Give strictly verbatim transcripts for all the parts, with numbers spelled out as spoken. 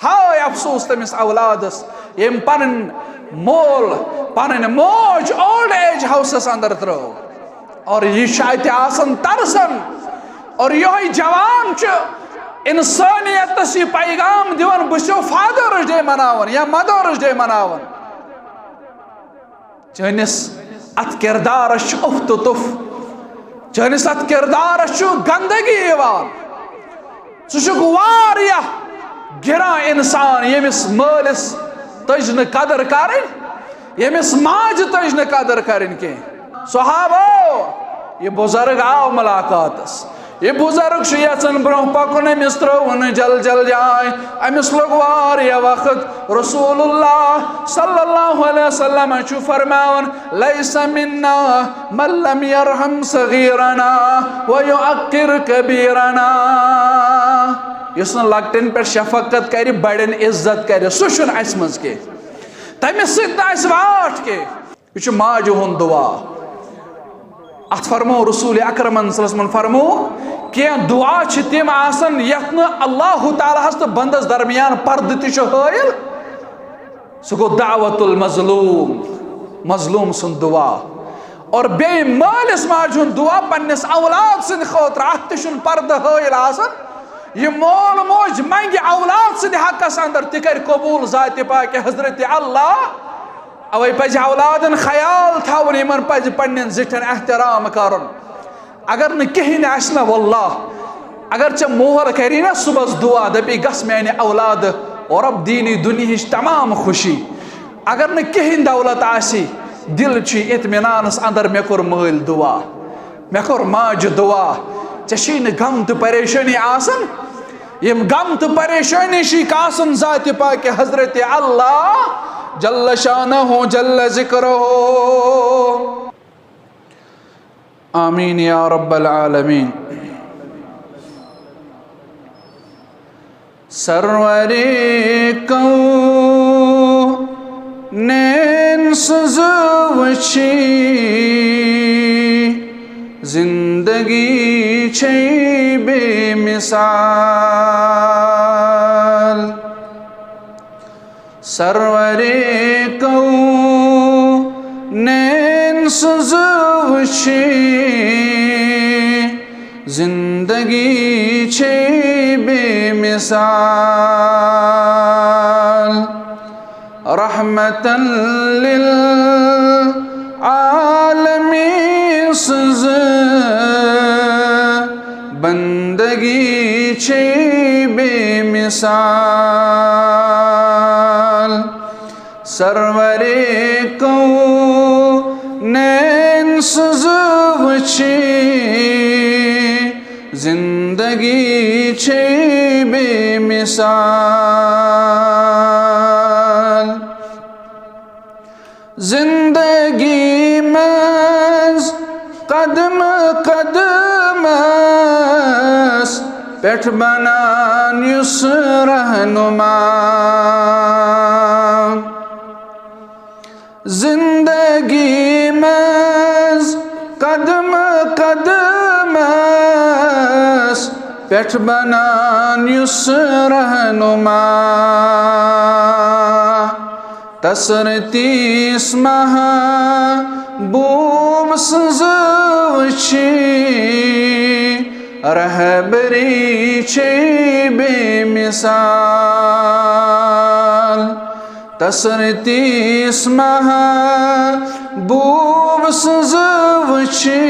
ہاے افسوس تٔمِس اولادس، ییٚمۍ پنٕنۍ مول، پنٕنۍ موج اولڈ ایج ہاوسس اندر ترٲو۔ اور یہِ چھُ اتہِ آسان ترسان۔ اور یِہوٚے جوان چھُ انسٲنیتس یہِ پیغام دِوان، بہٕ چھُسو فادرس ڈے مناوان یا مدرس ڈے مناوان۔ چٲنِس اتھ کردارس چھُ اُف تہٕ تُف، چٲنِس اتھ کردارس چھُ گندگی یِوان۔ ژٕ چھُکھ واریاہ گِران انسان، ییٚمِس مٲلِس تٔج نہٕ قدر کرٕنۍ، ییٚمِس ماجہِ تٔج نہٕ قدر کرٕنۍ کینٛہہ۔ صحابو، یہِ بُزرگ آو ملاقاتس، یہِ بُزرگ چھُ یژھان برونٛہہ پکُن، أمِس ترٲوُن جل جل جاے۔ أمِس لوٚگ واریاہ وقت۔ رسول اللہ صلی اللہ علیہ وسلم چھُ فرماوان، "لیس منا من لم یرحم صغیرنا ویعقر کبیرنا۔" یُس نہٕ لۄکٹٮ۪ن پٮ۪ٹھ شفقت کرِ، بڑٮ۪ن عزت کرِ، سُہ چھُنہٕ اسہِ منٛز کینٛہہ۔ تٔمِس سۭتۍ نہٕ اسہِ واٹھ کینٛہہ۔ یہِ چھُ ماجہِ ہُنٛد دُعا۔ اتھ فرموو رسول اکرمن صلی اللہ علیہ وسلمن، فرموو، کینٛہہ دُعا چھِ تِم آسان یتھ نہٕ اللہ تعالیٰ ہس تہٕ بندس درمیان پردٕ تہِ چھُ حٲیِل۔ سُہ گوٚو دعوت المظلوم، مظلوم سُنٛد دُعا۔ اور بیٚیہِ مٲلِس ماجہِ ہُنٛد دُعا پننِس اولاد سٕنٛدِ خٲطرٕ، اتھ تہِ چھُنہٕ پردٕ حٲیِل آسان۔ یہِ مول موج منگہِ اولاد سٕنٛدِ حقس اندر، تہِ کرِ قبول ذاتِ پاکِ حضرت اللہ۔ اوے پزِ اولادن خیال تھاوُن، یِمن پزِ پننٮ۪ن زِٹھٮ۪ن احترام کرُن۔ اگر نہٕ کِہیٖنۍ آسہِ نہ، واللہ، اگر ژےٚ مول کری نہ صُبحس دُعا، دپی، "گژھ میانہِ اولادٕ، رۄب دِیِنٕے دُنیہٕچ تمام خوشی۔" اگر نہٕ کِہیٖنۍ دولت آسی، دِل چھُے اطمینانس اندر، مےٚ کوٚر مٲلۍ دُعا، مےٚ کوٚر ماجہِ دُعا۔ ژےٚ چھُے نہٕ غم تہٕ پریشٲنی آسان۔ یِم غم تہٕ پریشٲنی چھِ کاسن ذاتِ پاکِ حضرت اللہ جل شانہ جل ذکرہ۔ آمین یا رب العالمین۔ سرورِ کونین سٕنٛز وٕچھی زندگی چھے بے مثال۔ سرورِ کونین سٕنٛز وٕچھی زندگی چھے بے مثال۔ رحمتاً للعالمین سٕنٛز بندگی چھے بے مثال۔ سرورِ کونین سٕنٛز وٕچھی زندگی چھے بے مثال۔ زندگی منٛز قدم قدمس پٮ۪ٹھ بنان یُس رہنما۔ زندگی منٛز قدم قدمس پٮ۪ٹھ بنان یُس رہنما۔ تسرتیس محبوب سٕنٛز وٕچھی رہبری چھے بے مثال۔ تسرتیس محبوب سٕنٛز وٕچھی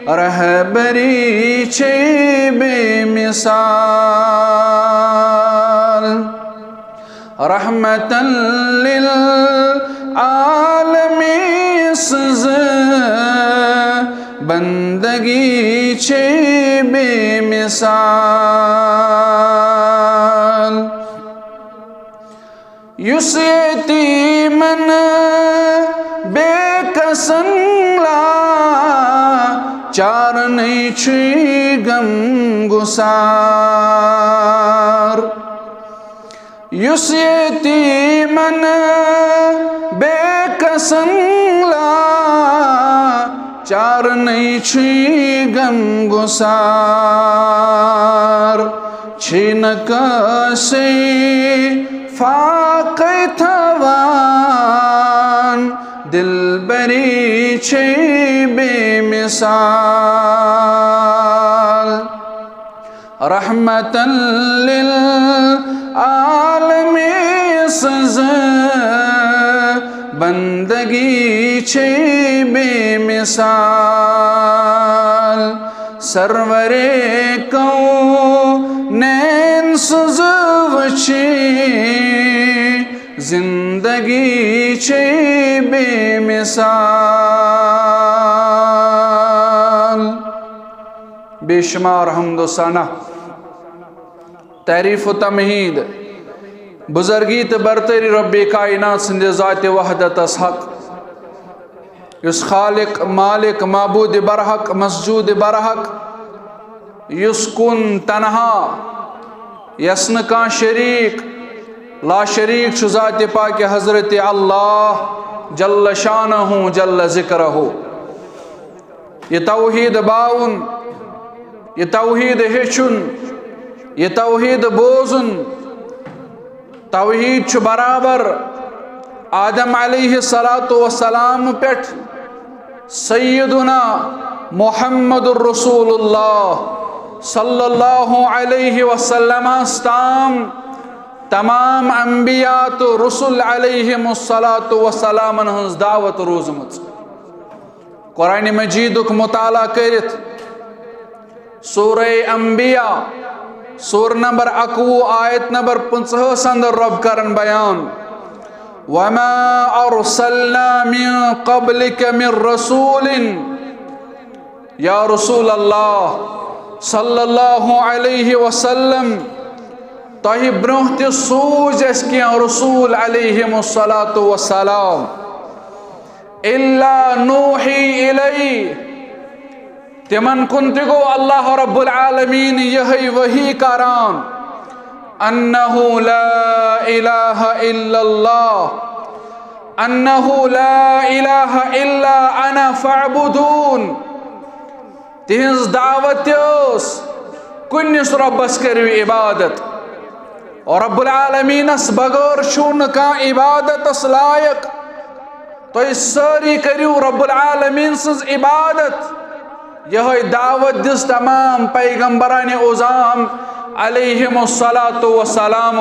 رہبری چھے بے مثال۔ رحمتاً للعالمین سٕنٛز بندگی چھے بے مثال۔ یُس یتیمن بے کسن لاچارنٕے چھُے غم گُسار۔ یُس یتیمن بے کسن لاچارنٕے چھُے غم گُسار۔ چھے نہٕ کٲنٛسے فاقے تھاوان، دلبری چھے بے مثال۔ رحمتن للعالمین سٕنٛز بندگی چھے بے مثال۔ سرورِ کونین سٕنٛز وٕچھِنۍ زندگی چھے بے مثال۔ بے شمار حمد و ثنا، تعریف و تمہید، بزرگی تہٕ برتری رب کائنات سٕنٛدِ ذاتِ وحدتس حق، یُس خالق، مالک، معبود برحق، مسجود برحق، یُس کُن تنہا، یس نہٕ کانٛہہ شریک، لا شریک چھُ ذاتِ پاکِ حضرت اللہ جل شانہ جل ذکرہ۔ یہِ توحید باوُن، یہِ توحید ہیٚچھُن، یہِ توحید بوزُن، توحید چھُ برابر آدم علیہ الصلوۃ والسلام پٮ۪ٹھ سیدنا محمد رسول اللہ صلی اللہ علیہ وسلمس تام تمام انبیاء تہٕ رسل علیہم الصلوۃ والسلامن ہٕنٛز دعوت روٗزمٕژ۔ قرآن مجیدُک مطالعہ کٔرِتھ سورہ انبیاء، سورہ نمبر اکوُہ، آیت نمبر پٕنٛژٕہَس اندر رب کرن بیان، وما ارسلنا من قبلک من رسول، یا رسول اللہ صلی اللہ علیہ وسلم، تۄہہِ برونٛہہ تہِ سوٗزۍ اَسہِ کینٛہہ رسول علیہم الصلوۃ والسلام، الا نوحی الیہ، تِمن کُن تہِ گوٚو اللہ رب العالمین یِہے وحی کران، انہ لا الہ الا اللہ، انہ لا الہ الا انا فاعبدون۔ تِہنٛز دعوت تہِ ٲس، کُنِس رۄبس کٔرِو عبادت، اور رب العالمینس بغٲر چھُو نہٕ کانٛہہ عبادتس لایق۔ تُہۍ سٲری کٔرِو رب العالمین سٕنٛز عبادت۔ یِہوٚے دعوت دِژ تمام پیغمبرانِ عظام علیہم الصلوۃ والسلام۔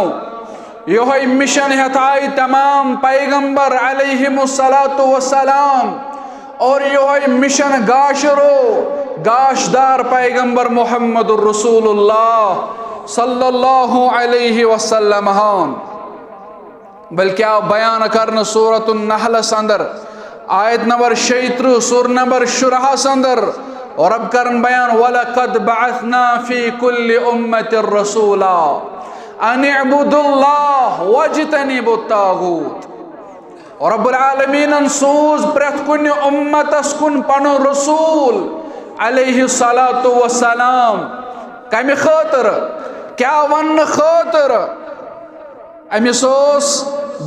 یِہوٚے مِشن ہٮ۪تھ آیہِ تمام پیغمبر علیہم الصلوۃ والسلام۔ اور یِہوٚے مِشن گاشرو گاشدار پیغمبر محمد رسول اللہ صلی اللہ علیہ وسلم ہن۔ بلکہ آو بیان کرنہٕ سورۃ النحلس اندر، آیت نمبر شیٚیہِ ترٕٛہ، سورہ نمبر شُراہس اندر، اور رب کرن بیان، وَلَقَدْ بَعَثْنَا فِي كُلِّ أُمَّةٍ رَسُولًا أَنِ اعْبُدُوا اللَّهَ وَاجْتَنِبُوا الطَّاغُوتَ۔ اور رب العالمینن سوٗز پرٛٮ۪تھ کُنہِ اُمتس کُن پنُن رسول علیہ الصلوۃ والسلام۔ کمہِ خٲطرٕ؟ کیٛاہ وننہٕ خٲطرٕ؟ أمِس اوس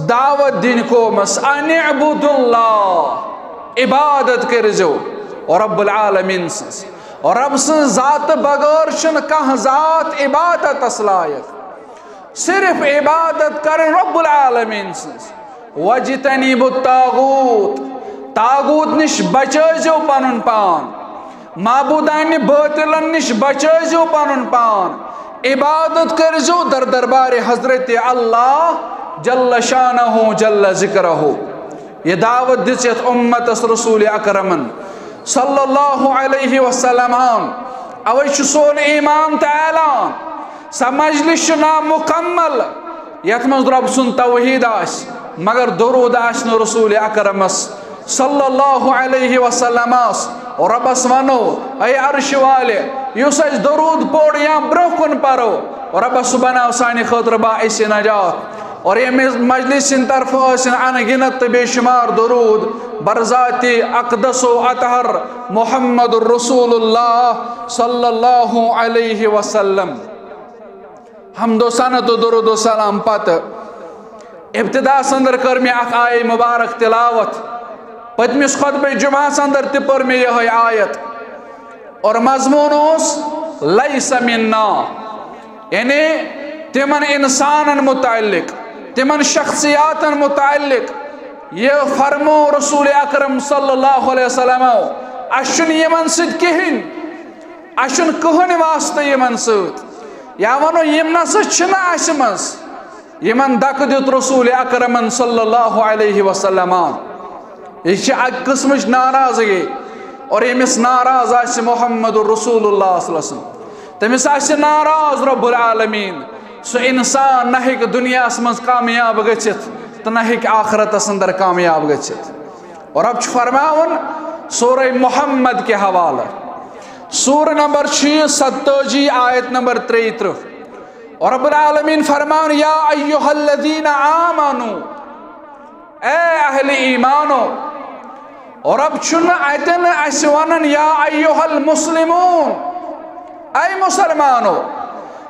دعوت دِنۍ قومس، ان اعبدوا اللہ، عبادت کٔرزیو رب العالمین سٕنٛز۔ رب سٕنٛز ذاتہٕ بغٲر چھُنہٕ کانٛہہ ذات عبادتس لایق، صرف عبادت کرٕنۍ رب العالمین سٕنٛز۔ واجتنبوا الطاغوت، طاغوت نِش بچٲوزیو پنُن پان۔ معبودانِ باطلن نِش بچٲوزیو پنُن پان، عبادت کٔرزیو در دربارِ حضرت اللہ جل شانہ جل ذکرہ۔ یہِ دعوت دِژ یتھ اُمتس رسول اکرمن صلی اللہ علیہ وسلم۔ اوے چھُ سون ایمان تہٕ اعلان، سۄ مجلس چھِ نامکمل یتھ منٛز رب سُنٛد توحید آسہِ، مگر درود آسہِ نہٕ رسول اکرمس صلی اللہ علیہ وسلمس۔ ربس ونو، اے عرش والے، یُس اسہِ درود پوٚر یا برونٛہہ کُن پرو، ربس سُہ بناو سانہِ خٲطرٕ باعث نجات۔ اور ییٚمہِ مجلس سٕنٛدِ طرفہٕ ٲسِن ان گنت تہٕ بے شمار درود بر ذاتِ اقدس و اطہر محمد رسول اللہ صلی اللہ علیہ وسلم۔ حمد و ثنا تہٕ درود و سلام پتہٕ ابتداہس اندر کٔر مےٚ اکھ آیے مبارک تلاوت۔ پٔتمِس خطبہ جمعہس اندر تہِ پٔر مےٚ یِہوٚے آیت۔ اور مضمون اوس، لیس منا، یعنی تِمن انسانن متعلق، تِمن شخصیاتن متعلق، یہِ فرمو رسول اکرم صلی اللہ علیہ وسلم، اسہِ چھُنہٕ یِمن سۭتۍ کِہیٖنۍ، اسہِ چھُنہٕ کٕہٕنۍ واسطہٕ یِمن سۭتۍ، یا ونو یِم نسا چھِنہٕ اسہِ منٛز۔ یِمن دکہٕ دیُت رسول اکرمن صلی اللہ علیہ وسلم۔ یہِ چھِ اکہِ قٕسمٕچ ناراضگی، اور ییٚمِس ناراض آسہِ محمد رسول اللہ صلی اللہ علیہ وسلم، تٔمِس آسہِ ناراض رب العالمین۔ سُہ انسان نہ ہیٚکہِ دُنیاہس منٛز کامیاب گٔژھِتھ تہٕ نہ ہیٚکہِ آخرتس اندر کامیاب گٔژھِتھ۔ اور رب چھُ فرماوان سورہ محمد کہِ حوالہٕ، سورہ نمبر چھُ یہِ ستٲجی، آیت نمبر ترٛیہِ ترٕٛہ۔ اور رب العالمین فرماوان، یا ایھا الذین آمنو، اے اہل ایمانو۔ اور رب چھُنہٕ اتٮ۪ن اسہِ ونان، یا ایھا المسلمون، اے مسلمانو۔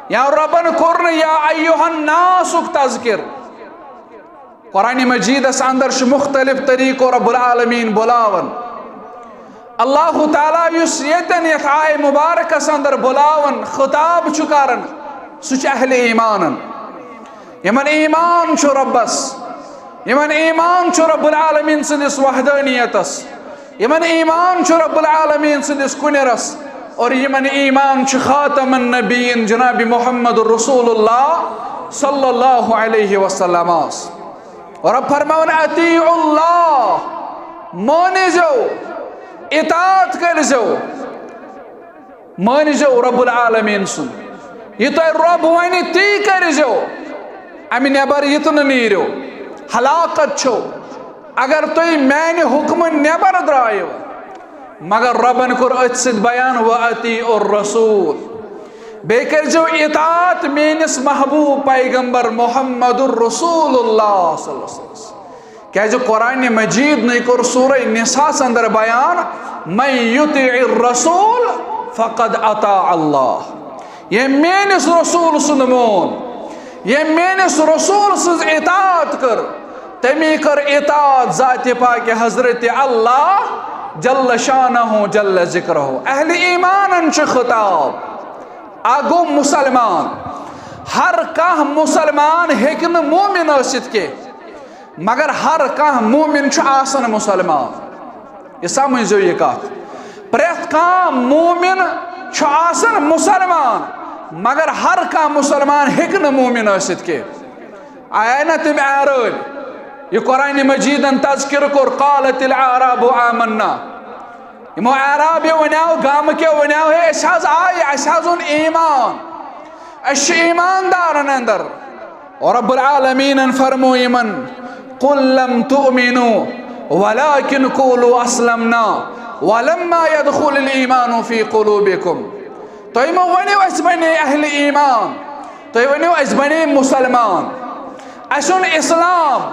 یا ربن کوٚر نہٕ یا ایھا الناسُک تذکر۔ قرآن مجیدس اندر چھُ مختلف طریقو رب العالمین بلاوان۔ اللہ تعالیٰ یُس ییٚتٮ۪ن یتھ آیہِ مبارکس اندر بلاوان خطاب چھُ کران، سُہ چھُ اہل ایمانن۔ یِمن ایمان چھُ ربس، یِمن ایمان چھُ رب العالمین سٕنٛدِس وحدانیتس، یِمن ایمان چھُ رب العالمین سٕنٛدِس کُنرس، اور یِمن ایمان چھُ خاتم النبیین جناب محمد رسول اللہ صلی اللہ علیہ وسلمس۔ اور رب فرماوان، اطیعوا اللہ، مٲنِزیو، اطاعت کٔرزیو، مٲنزیو رب العالمین سُنٛد۔ یہِ تۄہہِ رب ونہِ، تی کٔرزیو۔ امہِ نٮ۪بر یہِ تہِ نہٕ نیٖرِو۔ ہلاکت چھو اگر تُہۍ میانہِ حُکمہٕ نٮ۪بر درٛایِو۔ مگر ربن کوٚر أتھۍ سۭتۍ بیان، وَأَطِیعُوا الرَّسُولَ۔ بیٚیہِ کٔرزیو اطاعت میٲنِس محبوب پیغمبر محمد رسول اللہ صلی اللہ علیہ وسلم۔ کیازِ قرآن مجیدنٕے کوٚر سورہ نساء اندر بیان، من یطع الرسول فقد اطاع اللہ۔ ییٚمۍ میٲنِس رسول سُنٛد مون، ییٚمۍ میٲنِس رسول سٕنٛز اطاعت کٔر، تٔمی کٔر اطاعت ذاتِ پاکِ حضرت اللہ جل شانہ جل ذکرہ۔ اہل ایمانن چھُ خطاب۔ اکھ گوٚو مسلمان۔ ہر کانٛہہ مسلمان ہیٚکہِ نہٕ مومن ٲسِتھ کینٛہہ۔ مگر ہر کانٛہہ مومن چھُ آسان مسلمان۔ یہِ سمجھزیو یہِ کتھ۔ پرٛٮ۪تھ کانٛہہ مومن چھُ آسان مسلمان، مگر ہر کانٛہہ مسلمان ہیٚکہِ نہٕ مومن ٲسِتھ کینٛہہ۔ آیہِ نہ تِم اعرٲبۍ، یہِ قرآن مجیدن تذکرٕ کوٚر، قالت الاعراب آمنا۔ یِمو اعرابیو ونیو، گامہٕ کیو ونیو، ہے، أسۍ حظ آیہِ، اسہِ حظ اوٚن ایمان، أسۍ چھِ ایماندارن اندر۔ اور رب العالمین فرمو یِمن، قل لم تؤمنوا ولكن قولوا اسلمنا ولما يدخل الايمان في قلوبكم۔ تُہۍ مہ ؤنِو، أسۍ بنے اہل ایمان، تُہۍ ؤنِو، أسۍ بنے مسلمان، اسہِ اوٚن اسلام۔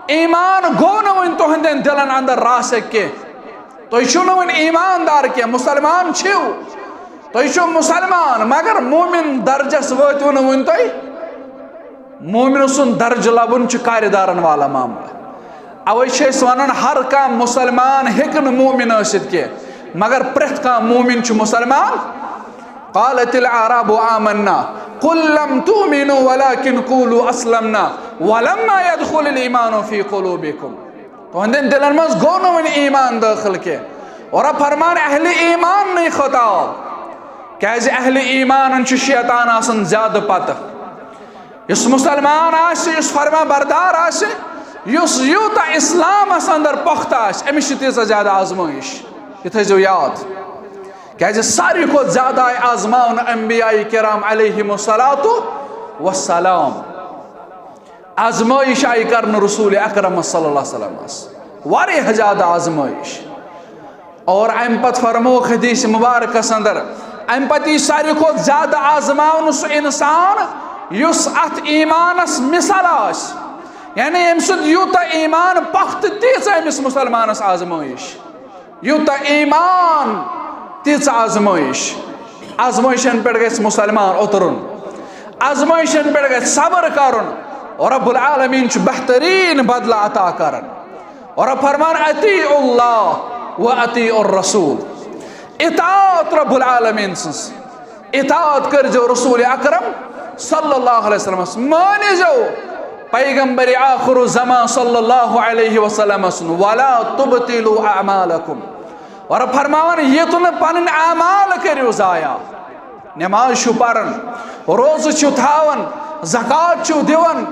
ایمان گوٚو نہٕ وُنہِ تُہنٛدٮ۪ن دِلن اندر راسخ کینٛہہ۔ تُہۍ چھِو نہٕ وُنہِ ایماندار کینٛہہ، مسلمان چھِو۔ تُہۍ چھِو مسلمان، مگر مومن درجس وٲتِو نہٕ وُنہِ تُہۍ۔ مومن سُنٛد درجہٕ لبُن چھُ کارِ دارن والا معاملہٕ۔ اوے چھِ أسۍ ونان، ہر کانٛہہ مسلمان ہیٚکہِ نہٕ مومن ٲسِتھ کینٛہہ، مگر پرٛٮ۪تھ کانٛہہ مومن چھُ مسلمان۔ قالت الاعراب آمنا قل لم تؤمنوا ولكن قولوا اسلمنا ولما يدخل الايمان في قلوبكم۔ تُہنٛدٮ۪ن دِلن منٛز گوٚو نہٕ وُنہِ ایمان دٲخل کینٛہہ۔ اور رب فرمان اہل ایماننٕے خطاب، کیازِ اہل ایمانن چھُ شیطان آسان زیادٕ پتہٕ۔ یُس مسلمان آسہِ، یُس فرما بردار آسہِ، یُس یوٗتاہ اسلامس اندر پۄختہٕ آسہِ، أمِس چھِ تیٖژاہ زیادٕ آزمٲیش۔ یہِ تھٲیزیو یاد، کیازِ ساروی کھۄتہٕ زیادٕ آیہِ آزماونہٕ انبیاء کرام علیہم الصلوۃ والسلام۔ آزمٲیش آیہِ کرنہٕ رسول اکرم صلی اللہ علیہ وسلمس، واریاہ زیادٕ آزمٲیش۔ اور امہِ پتہٕ فرمووُکھ حدیث مبارکس اندر، امہِ پتہٕ یی ساروی کھۄتہٕ زیادٕ آزماونہٕ سُہ انسان یُس اتھ ایمانس مثل آسہِ، یعنی ییٚمہِ سۭتۍ یوٗتاہ ایمان پۄختہٕ، تیٖژاہ أمِس مسلمانس آزمٲیش۔ یوٗتاہ ایمان، تیٖژ آزمٲیش۔ آزمٲیشن پٮ۪ٹھ گژھِ مسلمان اوترُن، آزمٲیشن پٮ۪ٹھ گژھِ صبر کرُن، اور رب العالمین چھُ بہتریٖن بدلہٕ عطا کران۔ اور رب فرمان، اطیعوا اللہ و اطیعوا الرسول، اطاعت رب العالمین سٕنٛز، اطاعت کٔرزیو رسول اکرم صلی اللہ علیہ وسلمس، مٲنِزیو پیغمبر آخر الزمان صلی اللہ علیہ وسلم سُنٛد، "ولا تبطلوا اعمالکم"۔ اور فرماوان، یہِ تُلہٕ پنٕنۍ اعمال کٔرِو ضایع۔ نماز چھُ پران، روزٕ چھُ تھاوان، زکوٰۃ چھُ دِوان،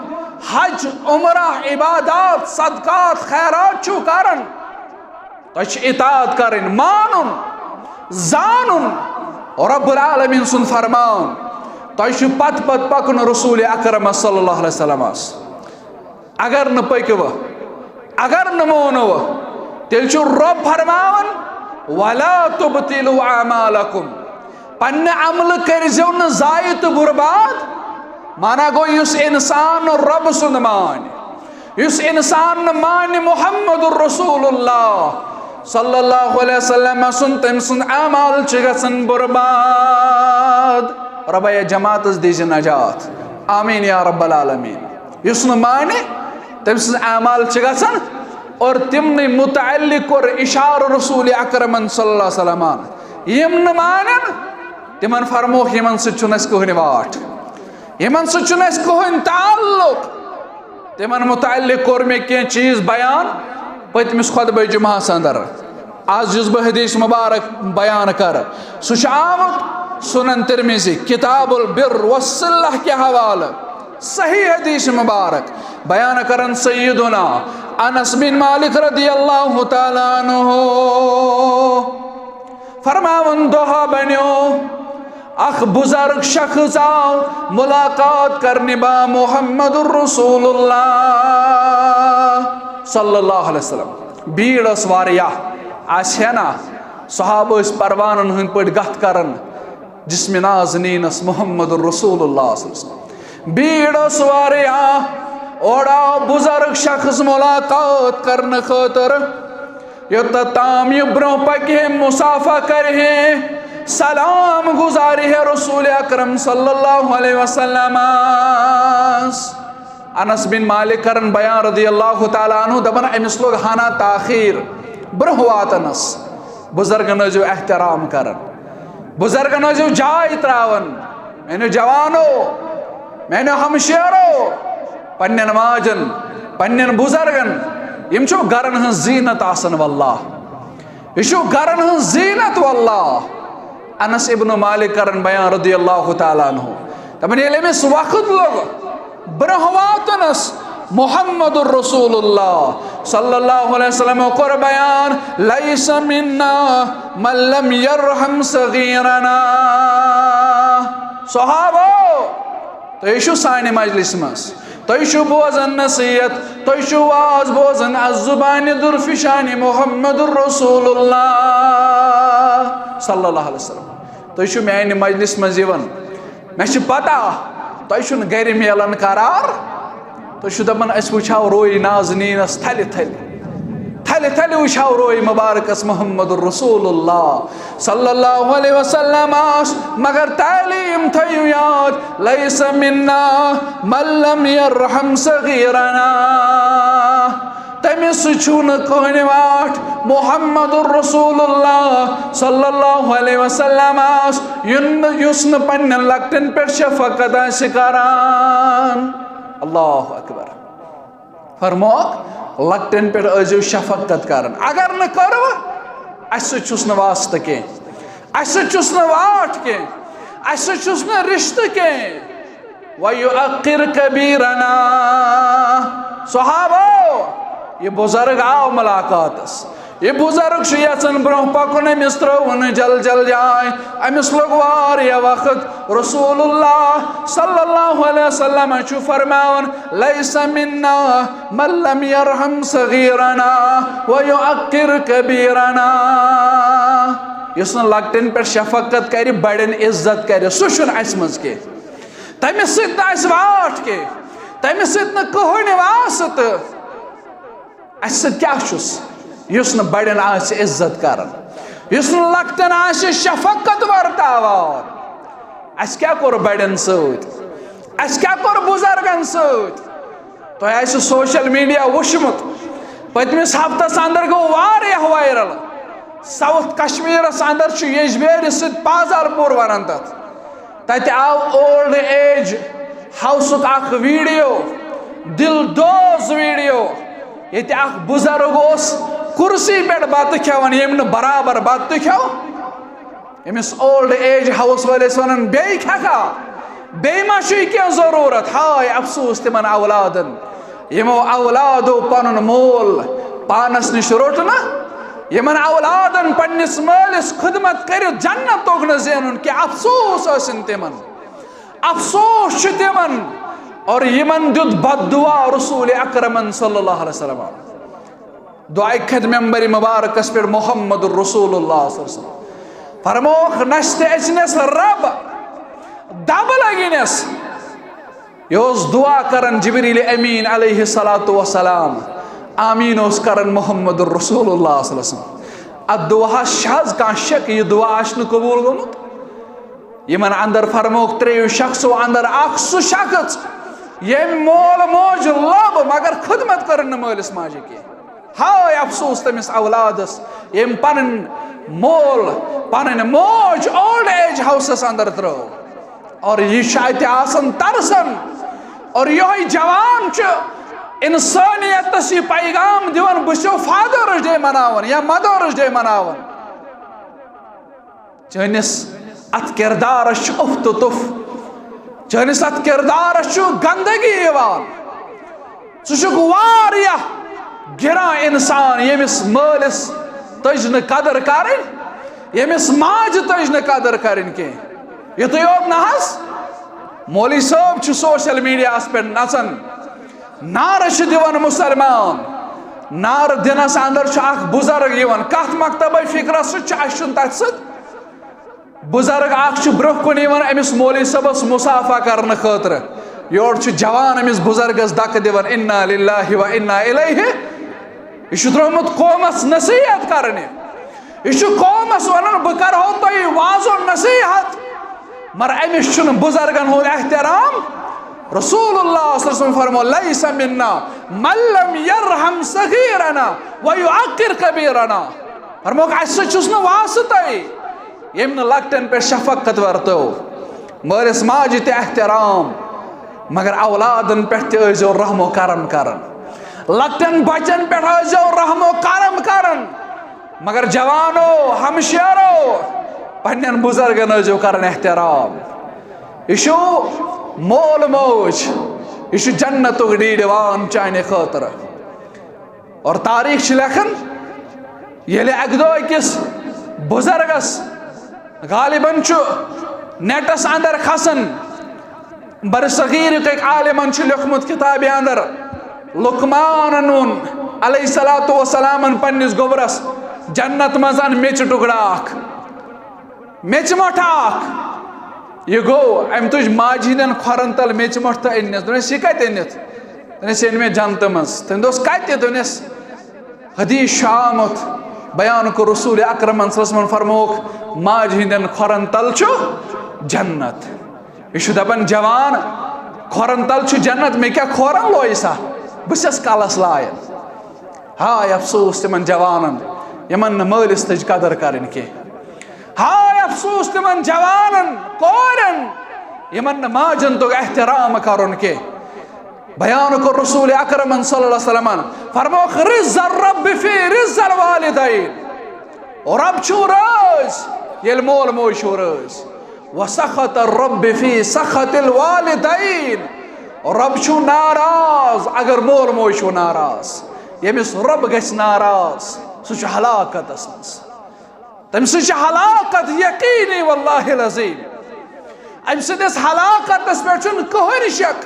حج، عمرہ، عبادات، صدقات، خیرات چھُ کران۔ تۄہہِ چھِ اطاعت کرٕنۍ، مانُن، زانُن رب العالمین سُنٛد فرمان۔ تۄہہِ چھُ پتہٕ پتہٕ پکُن رسول اکرم صلی اللہ علیہ وسلمس۔ اگر نہٕ پٔکِوٕ، اگر نہٕ مونوٕ، تیٚلہِ چھُ رب فرماوان، "ولا تبطلوا اعمالکم"، پننہِ عملہٕ کٔرۍزیو نہٕ ضایع تہٕ برباد۔ مانا گوٚو، یُس انسان نہٕ رب سُنٛد مانہِ، یُس انسان نہٕ مانہِ محمد رسول اللہ صلی اللہ علیہ وسلم سُنٛد، تٔمۍ سُنٛد اعمال چھِ گژھان برباد۔ رۄبا، یتھ جماعتس دیٖزِ نجات، آمین یا رب العالمین۔ یُس نہٕ مانہِ، تٔمۍ سٕنٛز اعمال چھِ گژھان۔ اور تِمنٕے متعلق کوٚر اشارٕ رسول اکرمن صلی اللہ علیہ وسلمن، یِم نہٕ مانن، تِمن فرمووُکھ، یِمن سۭتۍ چھُنہٕ اَسہِ کٕہٕنۍ واٹھ، یِمن سۭتۍ چھُنہٕ اَسہِ کٕہٕنۍ تعلق۔ تِمن متعلق کوٚر مےٚ کینٛہہ چیٖز بیان پٔتمِس خطبہ جمعہس اندر۔ آز یُس بہٕ حدیث مبارک بیان کرٕ، سُہ چھُ آمُت سنن ترمذی، کتاب البر والصلہ کہِ حوالہٕ۔ صحیح حدیث مبارک بیان کرن سیدنا انس بن مالک رضی اللہ تعالیٰ عنہ۔ فرماوان، دۄہا بنیو، اکھ بزرگ شخص آو ملاقات کرنہِ با محمد رسول اللہ صلی اللہ علیہ وسلم۔ بھیڑ ٲس واریاہ، آسہِ ہے نا، صحابہٕ ٲسۍ پروانن ہٕنٛدۍ پٲٹھۍ گتھ کران جسم نازنینس محمد رسول اللہ صلی اللہ علیہ وسلم۔ بھیڑ ٲس واریاہ، اورٕ آو بزرگ شخص ملاقات کرنہٕ خٲطرٕ۔ یوٚتتھ تام یہِ برٛونٛہہ پکہِ ہے، مصافحہ کرِ ہے، سلام گزارِ ہے رسول اکرم صلی اللہ علیہ وسلمس۔ انس بن مالک کرن بیان رضی اللہ تعالیٰ عنہ، دپان، أمِس لوٚگ ہنا تاخیر، برٛونٛہہ واتنس۔ بزرگن ٲسۍزیو احترام کران، بزرگن ٲسۍزیو جاے تراوان۔ میانیو جوانو، میانیو ہمشیرو، پننٮ۪ن ماجن، پننٮ۪ن بزرگن، یِم چھِو گرن ہٕنٛز زیٖنت آسان، واللہ۔ یہِ چھُ گرن ہٕنٛز زیٖنت، واللہ۔ انس ابن مالک کرن بیان رضی اللہ تعالیٰ عنہ، دپان، ییٚلہِ أمِس وقت لوٚگ برٛونٛہہ واتنس محمد رسول اللہ صلی اللہ علیہ وسلم کوٚر بیان، "لیس منا من لم یرحم صغیرنا"۔ صحابو، تُہۍ چھِو سانہِ مجلس منٛز، تُہۍ چھِو بوزان نصیحت، تُہۍ چھِو واز بوزان از زبانِ درفشانِ محمد رسول اللہ صلی اللہ علیہ وسلم۔ تُہۍ چھِو میانہِ مجلس منٛز یِوان، مےٚ چھِ پتہ تۄہہِ چھُنہٕ گرِ میلان قرار۔ تُہۍ چھِو دپان، أسۍ وٕچھو روے نازنینس تھلہِ تھلہِ، تھلہِ تھلہِ وٕچھو روے مبارکس محمد رسول اللہ صلی اللہ علیہ وسلم۔ مگر تعلیٖم تھٲیِو یاد، "لیس منا من لم یرحم صغیرنا"۔ تٔمِس سۭتۍ چھُو نہٕ کٕہٕنۍ واٹھ۔ محمد رسول اللہ صلی اللہ علیہ وسلم آس، یُن-، یُس نہٕ پننٮ۪ن لۄکٹٮ۪ن پٮ۪ٹھ شفقت آسہِ کران۔ اللہ اکبر۔ فرموکھ، لۄکٹٮ۪ن پٮ۪ٹھ ٲسۍزیو شفقت کران۔ اگر نہٕ کٔروٕ، اَسہِ سۭتۍ چھُس نہٕ واسطہٕ کینٛہہ، اَسہِ سۭتۍ چھُس نہٕ واٹھ کینٛہہ، اَسہِ سۭتۍ چھُس نہٕ رشتہٕ کینٛہہ۔ وَیُعَقِّرْ کَبِیرَنَا۔ صحابو، یہِ بُزرگ آو مُلاقاتس۔ یہِ بُزرگ چھُ یژھان برونٛہہ پکُن، أمِس ترٲوٕن جل جل جاے۔ أمِس لوٚگ واریاہ وقت۔ رسول اللہ صلی اللہ علیہ وسلم چھُ فرماوان، "لیس منا من لم یرحم صغیرنا ویعقر کبیرنا۔" یُس نہٕ لۄکٹٮ۪ن پٮ۪ٹھ شفقت کرِ، بڑٮ۪ن عزت کرِ، سُہ چھُنہٕ اسہِ منٛز کینٛہہ۔ تٔمِس سۭتۍ نہٕ اَسہِ واٹھ کینٛہہ، تٔمِس سۭتۍ نہٕ کٕہٕنۍ واسطہٕ۔ اَسہِ سۭتۍ کیٛاہ چھُس؟ یُس نہٕ بڑٮ۪ن آسہِ عزت کران، یُس نہٕ لۄکٹٮ۪ن آسہِ شفقت ورتاوان۔ اَسہِ کیٛاہ کوٚر بڑٮ۪ن سۭتۍ؟ اَسہِ کیٛاہ کوٚر بُزرگن سۭتۍ؟ تۄہہِ آسہِ social media وُچھمُت، پٔتمِس ہفتس اندر گوٚو واریاہ viral۔ South کشمیرس اندر چھُ یجبیرِ سۭتۍ پازار پوٗر ونان تتھ۔ تتہِ آو old age ہاوسُک اکھ ویڈیو، دل دوز ویڈیو، ییٚتہِ اکھ بُزرگ اوس کُرسی پٮ۪ٹھ بتہٕ کھٮ۪وان، ییٚمۍ نہٕ برابر بتہٕ تہِ کھیوٚو۔ أمِس اولڈ ایج ہاوُس وٲلۍ ٲسۍ وَنان، "بیٚیہِ کھٮ۪کھا؟ بیٚیہِ ما چھُے کینٛہہ ضروٗرت؟" ہاے افسوس تِمن اولادن، یِمو اولادو پنُن مول پانس نِش روٚٹ نہٕ، یِمن اولادن پننِس مٲلِس خدمت کٔرِتھ جنت توٚگ نہٕ زینُن کینٛہہ۔ افسوس ٲسِن تِمن، افسوس چھُ تِمن۔ اور یِمن دیُت بد دعا رسول اکرمن صلی اللہ علیہ وسلم۔ دعائے کھت ممبر مبارکس پٮ۪ٹھ محمد رسول اللہ صلی اللہ علیہ وسلم فرموکھ، نشتہ اچنس رب دب لگنس۔ یہِ اوس دعا کران جبریل امین علیہ الصلوۃ والسلام، آمین اوس کران محمد رسول اللہ صلی اللہ علیہ وسلم۔ اتھ دعاہس چھا حظ کانٛہہ شک، یہِ دعا آسہِ نہٕ قبول گوٚمُت؟ یِمن اندر فرموکھ ترٛیٚیو شخصو اندر اکھ سُہ شخص، ییٚمۍ مول موج لوٚب مگر خدمت کٔرٕن نہٕ مٲلِس ماجہِ کینٛہہ۔ ہاے افسوس تٔمِس اولادس، ییٚمۍ پنٕنۍ مول، پنٕنۍ موج اولڈ ایج ہاوسس اندر ترٲو۔ اور یہِ چھُ اتہِ آسان ترسان۔ اور یِہوٚے جوان چھُ انسٲنیتس یہِ پیغام دِوان، بہٕ چھُسو فادرس ڈے مناوان یا مدرس ڈے مناوان۔ چٲنِس اتھ کردارس چھُ اُف تہٕ تُف، چٲنِس اتھ کردارس چھُ گندگی یِوان۔ ژٕ چھُکھ واریاہ گِران انسان، ییٚمِس مٲلِس تٔج نہٕ قدر کرٕنۍ، ییٚمِس ماجہِ تٔج نہٕ قدر کرٕنۍ کینٛہہ۔ یُتُے یوت نہ حظ، مولوی صٲب چھُ سوشل میڈیاہس پٮ۪ٹھ نژان، نعرٕ چھِ دِوان مُسلمان۔ نعرٕ دِنس اندر چھُ اکھ بُزرگ یِوان، کتھ مکتبے فکرس سۭتۍ چھُ، اسہِ چھُنہٕ تتہِ سۭتۍ۔ بُزرگ اکھ چھُ برونٛہہ کُن یِوان أمِس مولوی صٲبس مصافحہ کرنہٕ خٲطرٕ۔ یورٕ چھُ جوان أمِس بُزرگس دکہٕ دِوان، انا للہ و انا الیہ۔ یہِ چھُ درٛامُت قومس نصیحت کرنہِ۔ یہِ چھُ قومس ونان، بہٕ کرہو تۄہہِ واضح نصیحت، مگر أمِس چھُنہٕ بُزرگن ہُنٛد احترام۔ رسول اللہ صلی اللہ علیہ وسلم فرمو، لیس منا من لم یرحم صغیرنا و یعقر کبیرنا۔ فرموکھ، اسہِ سۭتۍ چھُس نہٕ واسطے، ییٚمۍ نہٕ لۄکٹٮ۪ن پٮ۪ٹھ شفقت ورتٲو، مٲلِس ماجہِ تہِ احترام، مگر اولادن پٮ۪ٹھ تہِ ٲسۍزیو رحم و کرم کران، لۄکٹٮ۪ن بچن پٮ۪ٹھ ٲسۍزیو رحم و کرم کران، مگر جوانو، ہمشیرو، پننٮ۪ن بُزرگن ٲسۍزیو کران احترام۔ یہِ چھُ مول موج، یہِ چھُ جنتُک ڈیٖڈوان چانہِ خٲطرٕ۔ اور تاریخ چھِ لیکھان، ییٚلہِ اکہِ دۄہ أکِس بُزرگس، غالباً چھُ نیٹس اندر کھسان، برصغیرٕکۍ عالمن چھُ لیوٚکھمُت کِتابہِ اندر، لقمانن ووٚن علیہ الصلوۃ والسلامن پننِس گوٚبرس، جنت منٛز ان میٚژِ ٹُکڑٕ اکھ، میٚژِ مۄٹھ اکھ۔ یہِ گوٚو، أمۍ تُج ماجہِ ہٕنٛدٮ۪ن کھۄرن تل میٚژِ مۄٹھ تہٕ أنِس۔ دوٚپنس، یہِ کتہِ أنِتھ؟ دوٚپنس، یہِ أنۍ مےٚ جنتہٕ منٛز۔ تٔمۍ دوٚپُس، کتہِ؟ دوٚپنس، حدیث چھُ آمُت، بیان کوٚر رسول اکرمن صلی اللہ علیہ وسلمن، فرمووُکھ، ماجہِ ہٕنٛدٮ۪ن کھۄرن تل چھُ جنت۔ یہِ چھُ دپان، جوان، کھۄرن تل چھُ جنت، مےٚ کیٛاہ کھۄرن لویہِ سا؟ بہٕ چھَس کلس لایان۔ ہاے افسوس تِمن جوانن، یِمن نہٕ مٲلِس تٔج قدر کرٕنۍ کینٛہہ۔ ہاے افسوس تِمن جوانن، کورٮ۪ن، یِمن نہٕ ماجن توٚگ احترام کرُن کینٛہہ۔ بیان کوٚر رسول اکرمن صلی اللہ علیہ وسلمن، فرمووُکھ، رضا الرب فی رضا الوالدین۔ رب چھُ رٲضۍ، ییٚلہِ مول موج چھُ رٲضۍ۔ وسخط الرب فی سخط الوالدین۔ رب چھُ ناراض اگر مول موج چھُ ناراض۔ ییٚمِس رب گژھِ ناراض، سُہ چھُ ہلاکتس منٛز۔ تٔمۍ سٕنٛز چھِ ہلاکت یقینی، واللہ العظیم۔ أمۍ سٕنٛدِس ہلاکتس پٮ۪ٹھ چھُنہٕ کٕہٕنۍ شک۔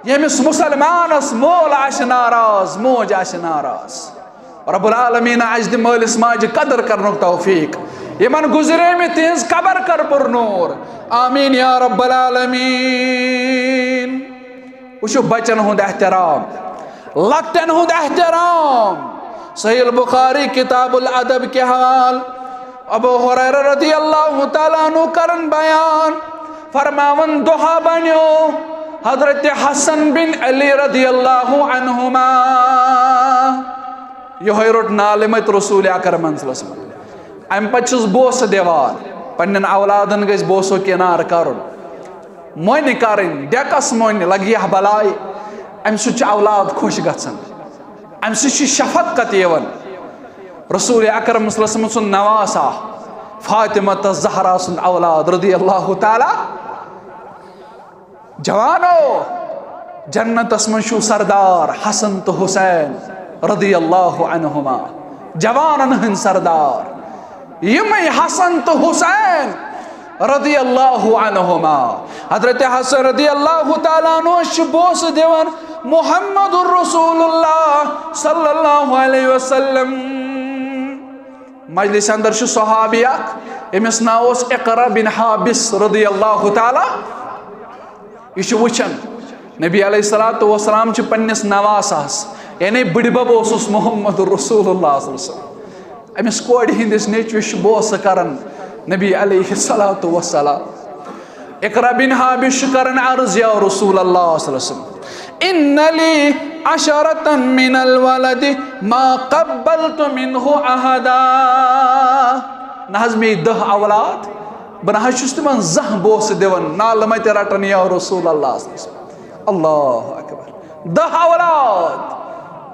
ییٚمِس مُسلمانس مول آسہِ ناراض، موج آسہِ ناراض۔ رب العالمین اَسہِ دِ مٲلِس ماجہِ قدر کرنُک توفیق۔ یِمن گُزریمٕتۍ تِہنٛز قبر کر پر نور۔ آمین یا رب العالمین۔ وٕچھِو بچن ہُنٛد احترام، لۄکٹٮ۪ن ہُنٛد احترام۔ صحیح البخاری کتاب الادب کہِ حوال ابو ہریرہ رضی اللہ تعالیٰ عنہ کرن بیان، فرماون، دۄہا بنیو حضرت حسن بن علی رضی اللہ عنہما۔ یِہوٚے روٚٹ نالہِ مٔتۍ رسول اکرمن صلی اللہ علیہ وسلم۔ امہِ پتہٕ چھُس بوسہٕ دِوان، پننٮ۪ن اولادن گژھِ بوسو کنار کرُن۔ مۄنہِ کرٕنۍ، ڈیکس مۄنہِ لگہِ ہا بلاے، امہِ سۭتۍ چھُ اولاد خۄش گژھان، امہِ سۭتۍ چھِ شفقت یِوان۔ رسول اکرم صلی اللہ علیہ وسلم سُنٛد نواسہ فاطمہ تہٕ زہرا سُنٛد اولاد رضی اللہ تعالیٰ۔ جوانو، جنتس منٛز چھُو سردار حسن تہٕ حسین رضی اللہ عنہما، جوانن ہٕنٛدۍ سردار۔ یِمے حسن تہٕ حسین رضی اللہ عنہما۔ حضرت حسن رضی اللہ تعالیٰ عنہ چھِ بوسہٕ دِوان محمد رسول اللہ صلی اللہ علیہ وسلم۔ مجلس اندر چھُ صحابی اکھ، أمِس ناو اوس اقرا بن حابس رضی اللہ تعالیٰ۔ یہِ چھُ وٕچھان، نبی علیہ الصلوۃ والسلام چھُ پننِس نواسہس، یعنی بٕڈِبب اوسُس محمد رسول اللہ صلی اللہ علیہ وسلم۔ أمِس کورِ ہٕنٛدِس نیٚچوِس چھُ بوسہٕ کران نبی علیہ الصلوۃ والسلام۔ اقرا بن حابس چھُ کران عرض، یا رسول اللہ صلی اللہ علیہ وسلم، ان لی عشرة من الولد ما قبلت منه احدا۔ نہ حظ، مےٚ دہ اولاد، بہٕ نہ حظ چھُس تِمن زانٛہہ بوسہٕ دِوان، نالہٕ مہ تہِ رٹان، یا رسول اللہ صلی اللہ علیہ وسلم۔ اللہ اکبر۔ دہ اولاد۔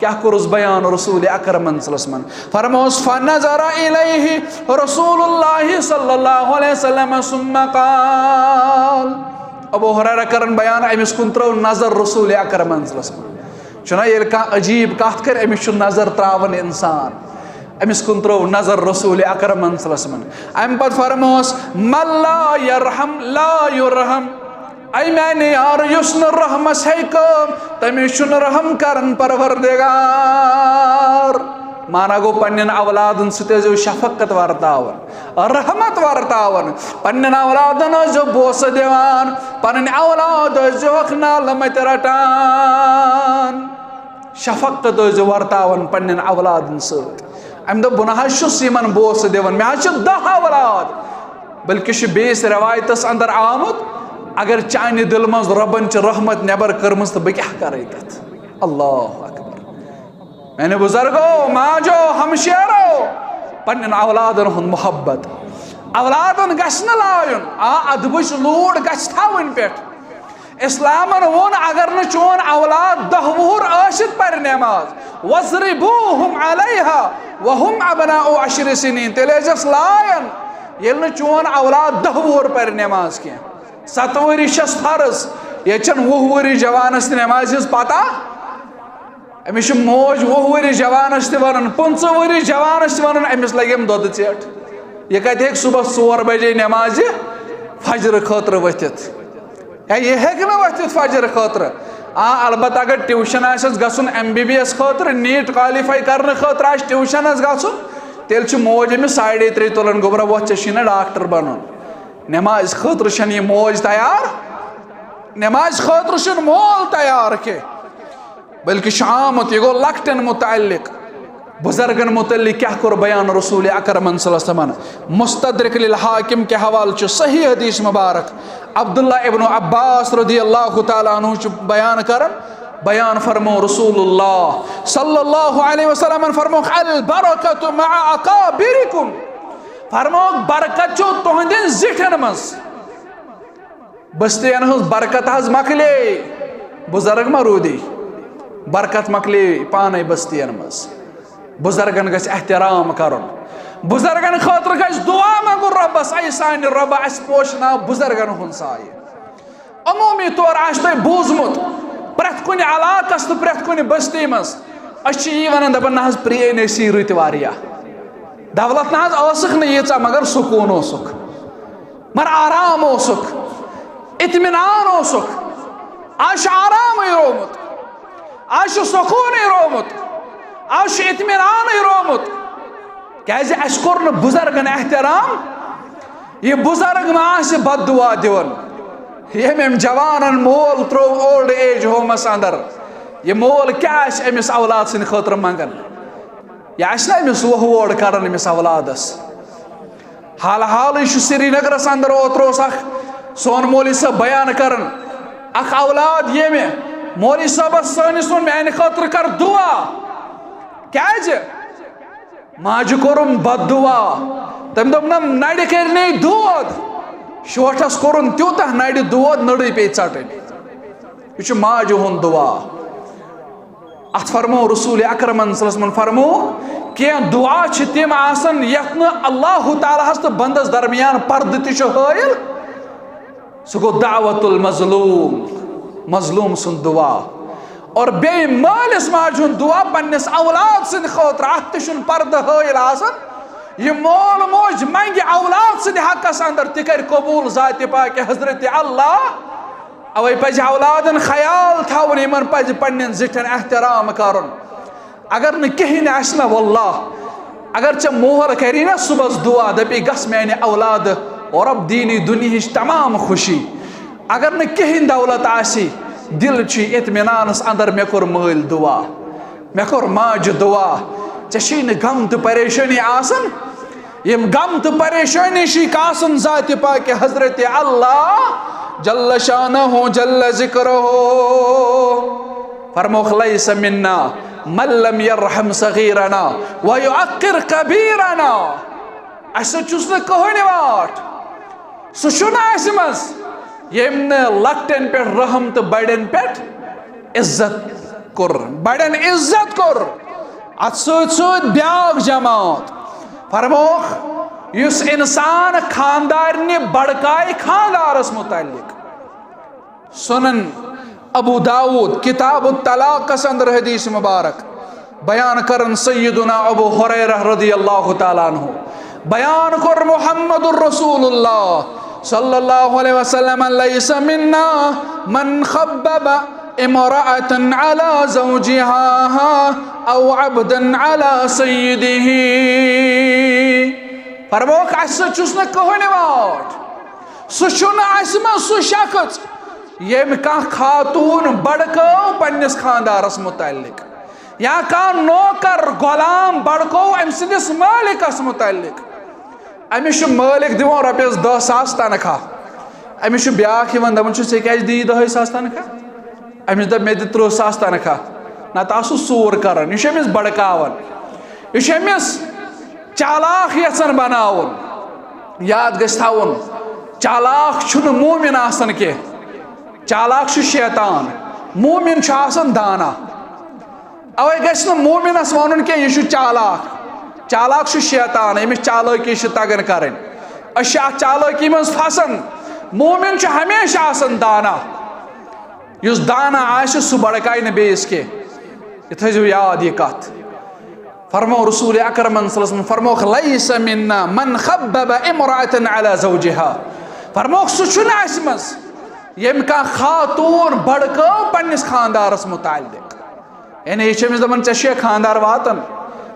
کیٛاہ کوٚرُس بیان رسول اکرمن صلی اللہ علیہ وسلمن؟ فرموس، فنظر الیہ رسول اللہ صلی اللہ علیہ وسلم ثم قال۔ ابو ہریرہ کرن بیان، أمِس کُن ترٲو نظر رسول اکرمن صلی اللہ علیہ وسلم۔ چھُنہ ییٚلہِ کانٛہہ عجیٖب کتھ کرِ، أمِس چھُ نظر تراوان انسان۔ أمِس کُن ترٲو نظر رسول اکرمن صلی اللہ علیہ وسلمن۔ امہِ پتہٕ فرموس، من لا یرحم لا یرحم۔ اے میانہِ یار، یُس نہٕ رحمس ہیٚکہِ، تٔمِس چھُنہٕ رحم کران پروردگار۔ مانا گوٚو، پننٮ۪ن اولادن سۭتۍ ٲسۍزیو شفقت ورتاوان، رحمت ورتاوان۔ پننٮ۪ن اولادن ٲسۍزیو بوسہٕ دِوان، پنٕنۍ اولاد ٲسۍزیوکھ نالہٕ متہِ رٹان۔ شفقت ٲسۍزیو ورتاوان پننٮ۪ن اولادن سۭتۍ۔ امہِ دوٚپ، بہٕ نہ حظ چھُس یِمن بوسہٕ دِوان، مےٚ حظ چھِ دہ اولاد۔ بلکہِ چھُ بیٚیِس رٮ۪وایتس اندر آمُت، اگر چانہِ دِلہٕ منٛز رۄبن چھِ رحمت نٮ۪بر کٔرمٕژ، تہٕ بہٕ کیٛاہ کرٕ تتھ؟ اللہ اکبر۔ میانہِ بزرگو، ماجو، ہمشیرو، پننٮ۪ن اولادن ہُنٛد محبت۔ اولادن گژھِ نہٕ لایُن، آ، ادبٕچ لوٗر گژھِ تھاوٕنۍ پٮ۪ٹھ۔ اسلامن ووٚن، اگر نہٕ چون اولاد دہ وُہُر ٲسِتھ پرِ نٮ۪ماز، وَاضْرِبُوهُمْ عَلَيْهَا وَهُمْ أَبْنَاءُ عَشْرِ سِنِينَ، تیٚلہِ ٲسۍزٮ۪س لایان، ییٚلہِ نہٕ چون اولاد دہ وُہُر پرِ نٮ۪ماز کینٛہہ۔ ستہٕ ؤری چھس فرض، ییٚتہِ چھنہٕ وُہ ؤری جوانس تہِ نٮ۪مازِ ہٕنٛز پتہ۔ أمِس چھِ موج وُہ ؤری جوانس تہِ ونان، پٕنٛژٕہ ؤری جوانس تہِ ونان، أمِس لگیم دۄدٕ ژیٹھ۔ یہِ کتہِ ہیٚکہِ صبحس ژور بجے نٮ۪مازِ فجرٕ خٲطرٕ ؤتھِتھ؟ ہے، یہِ ہیٚکہِ نہٕ ؤتھِتھ فجر خٲطرٕ۔ آ، البتہ اگر ٹیوشن آسٮ۪س گژھُن ایم بی بی ایس خٲطرٕ، نیٖٹ کوالیفاے کرنہٕ خٲطرٕ آسہِ ٹیوشنس گژھُن، تیٚلہِ چھِ موج أمِس ساڑے ترٛےٚ تُلان، گوٚبرا وۄتھ، ژےٚ چھُے نہٕ ڈاکٹر بنُن۔ نٮ۪مازِ خٲطرٕ چھَنہٕ یہِ موج تیار، نٮ۪مازِ خٲطرٕ چھُنہٕ مول تیار کینٛہہ۔ بلکہِ چھُ آمُت، یہِ گوٚو لۄکٹٮ۪ن متعلق۔ بزرگن متعلق کیٛاہ کوٚر بیان رسول اکرمن صلی اللہ علیہ وسلمن؟ مستدرک للحاکم کہِ حوالہٕ چھُ صحیح حدیث مبارک۔ عبداللہ ابن عباس رضی اللہ تعالیٰ عنہ چھُ بیان کران، بیان فرمو رسول اللہ صلی اللہ علیہ وسلمن فرموکھ، البرکۃ مع اکابرکم۔ فرموکھ، برکت چھو تُہنٛدٮ۪ن زِٹھٮ۪ن منٛز۔ بستین ہٕنٛز برکت حظ مۄکلے، بزرگ ما روٗدی؟ برکت مۄکلے پانے بستین منٛز۔ بزرگن گژھِ احترام کرُن، بزرگن خٲطرٕ گژھِ دعا منٛگُن رۄبس، اے سانہِ رۄبہ، اسہِ پوشناو بزرگن ہُنٛد سایہِ۔ عموٗمی طور آسہِ تۄہہِ بوٗزمُت، پرٛٮ۪تھ کُنہِ علاقس تہٕ پرٛٮ۪تھ کُنہِ بستی منٛز أسۍ چھِ یی ونان، دپان، نہ حظ، پرٛٲنۍ ٲسی رٕتۍ واریاہ، دولت نہ حظ ٲسٕکھ نہٕ ییٖژاہ، مگر سکوٗن اوسُکھ۔ مگر آرام اوسُکھ، اطمینان اوسُکھ۔ آز چھُ آرامٕے رومُت، آز چھُ سکوٗنٕے رومُت، آز چھُ اطمینانٕے رومُت۔ کیازِ؟ اَسہِ کوٚر نہٕ بُزرگن احترام۔ یہِ بُزرگ ما آسہِ بد دعا دِوان، ییٚمۍ أمۍ جوانن مول ترٛوو اولڈ ایج ہومس اندر؟ یہِ مول کیٛاہ آسہِ أمِس اولاد سٕنٛدِ خٲطرٕ منٛگان؟ یہِ آسہِ نا أمِس وۄہ ووڑ کڑان أمِس اولادس؟ حال حالٕے چھُ سرینگرس اندر، اوترٕ اوس اکھ سون مولوی صٲب بیان کران، اکھ اولاد ییٚمہِ مولوی صٲبس سٲنِس ووٚن، میانہِ خٲطرٕ کر دُعا۔ کیازِ؟ ماجہِ کوٚرُم بد دُعا۔ تٔمۍ دوٚپ، نہ، نرِ کٔرۍ نے دود۔ شوٹھس کوٚرُن تیوٗتاہ نرِ دود، نٔرٕے پیٚیہِ ژٹٕنۍ۔ یہِ چھُ ماجہِ ہُنٛد دُعا۔ اتھ فرموو رسول اکرمن صلی اللہ علیہ وسلمن، فرموو، کینٛہہ دُعا چھِ تِم آسان یتھ نہٕ اللہ تعالیٰ ہس تہٕ بندس درمیان پردٕ تہِ چھُ حٲیِل۔ سُہ گوٚو دعوت المظلوم، مظلوم سُنٛد دُعا۔ اور بیٚیہِ مٲلِس ماجہِ ہُنٛد دُعا پننِس اولاد سٕنٛدِ خٲطرٕ، اتھ تہِ چھُنہٕ پردٕ حٲیِل آسان۔ یہِ مول موج منگہِ اولاد سٕنٛدِ حقس اندر، تہِ کرِ قبول ذاتِ پاکِ حضرت اللہ۔ اوے پزِ اولادن خیال تھاوُن، یِمن پزِ پننٮ۪ن زِٹھٮ۪ن احترام کرُن۔ اگر نہٕ کِہیٖنۍ آسہِ نہ، واللہ، اگر ژےٚ مول کری نہ صبحس دُعا، دپی، گژھ میانہِ اولادٕ، رۄب دِنی دُنیہٕچ تمام خوشی۔ اگر نہٕ کِہیٖنۍ دولت آسی، دل چھُے اطمینانس اندر، مےٚ کوٚر مٲلۍ دُعا، مےٚ کوٚر ماجہِ دُعا۔ ژےٚ چھُے نہٕ غم تہٕ پریشٲنی آسان۔ یِم غم تہٕ پریشٲنی چھِ کاسن ذاتِ پاکِ حضرت اللہ جل شانہ جل ذکرہ۔ فرموکھ، لیس منا من لم یرحم صغیرنا و یوقر کبیرنا۔ اسہِ سۭتۍ چھُس نہٕ کٕہٕنۍ واٹھ۔ سُہ چھُنہٕ اسہِ منٛز، ییٚمۍ نہٕ لۄکٹٮ۪ن پٮ۪ٹھ رحم تہٕ بڑٮ۪ن پٮ۪ٹھ عزت کوٚر، بڑٮ۪ن عزت کوٚر۔ اتھ سۭتۍ سۭتۍ بیاکھ جماعت فرموکھ، یُس انسان خاندارنہِ بڑکایہِ خاندارس متعلق۔ سنن ابو داؤد کتاب الطلاقس اندر حدیث مبارک بیان کرن سیدنا ابو ہریرہ رضی اللہ تعالیٰ عنہ، بیان کر محمد رسول اللہ صلی اللہ علیہ وسلم، لیس منا من خبب امرأة على زوجها او عبدا على سیدہ۔ فرموکھ، اسہِ سۭتۍ چھُس نہٕ کٕہٕنۍ واٹھ۔ سُہ چھُنہٕ اسہِ منٛز سُہ شخص، ییٚمۍ کانٛہہ خاتوٗن بڑکٲو پننِس خاندارس متعلق، یا کانٛہہ نوکر غلام بڑکوو أمۍ سٕنٛدِس مٲلِکس متعلق۔ أمِس چھُ مٲلِک دِوان رۄپیَس دَہ ساس تنخواہ، أمِس چھُ بیٛاکھ یِوان دَپان چھُ، "ژےٚ کیٛازِ دِیی دَہَے ساس تنخواہ؟" أمِس دَپ، "مےٚ دِ تٕرٛہ ساس تنخواہ، نَتہٕ آسُس ژوٗر کران۔" یہِ چھُ أمِس بڑکاوان، یہِ چھُ أمِس چالاک یژھان بناوُن۔ یاد گژھِ تھاوُن، چالاک چھُنہٕ مومن آسان کینٛہہ، چالاک چھُ شیطان، مومن چھُ آسان دانا۔ اوے گژھِ نہٕ مومنس ونُن کینٛہہ، یہِ چھُ چالاک۔ چالاک چھُ شیطان، أمِس چالٲکی چھِ تگان کرٕنۍ۔ أسۍ چھِ اتھ چالٲکی منٛز پھسان۔ مومن چھُ ہمیشہِ آسان دانا۔ یُس دانا آسہِ، سُہ بڑکایہِ نہٕ بیٚیِس کینٛہہ۔ یہِ تھٲیزیو یاد، یہِ کتھ۔ فرمو رسول اکرمن صلی اللہ علیہ وسلم، فرموکھ، "لیس منا من خبب امرأة علی زوجها۔" فرموکھ، سُہ چھُنہٕ اسہِ منٛز، ییٚمۍ کانٛہہ خاتوٗن بڑکٲو پننِس خاندارس متعلق۔ یعنی یہِ چھِ أمِس دَپان، "ژےٚ چھُے خانٛدار واتان،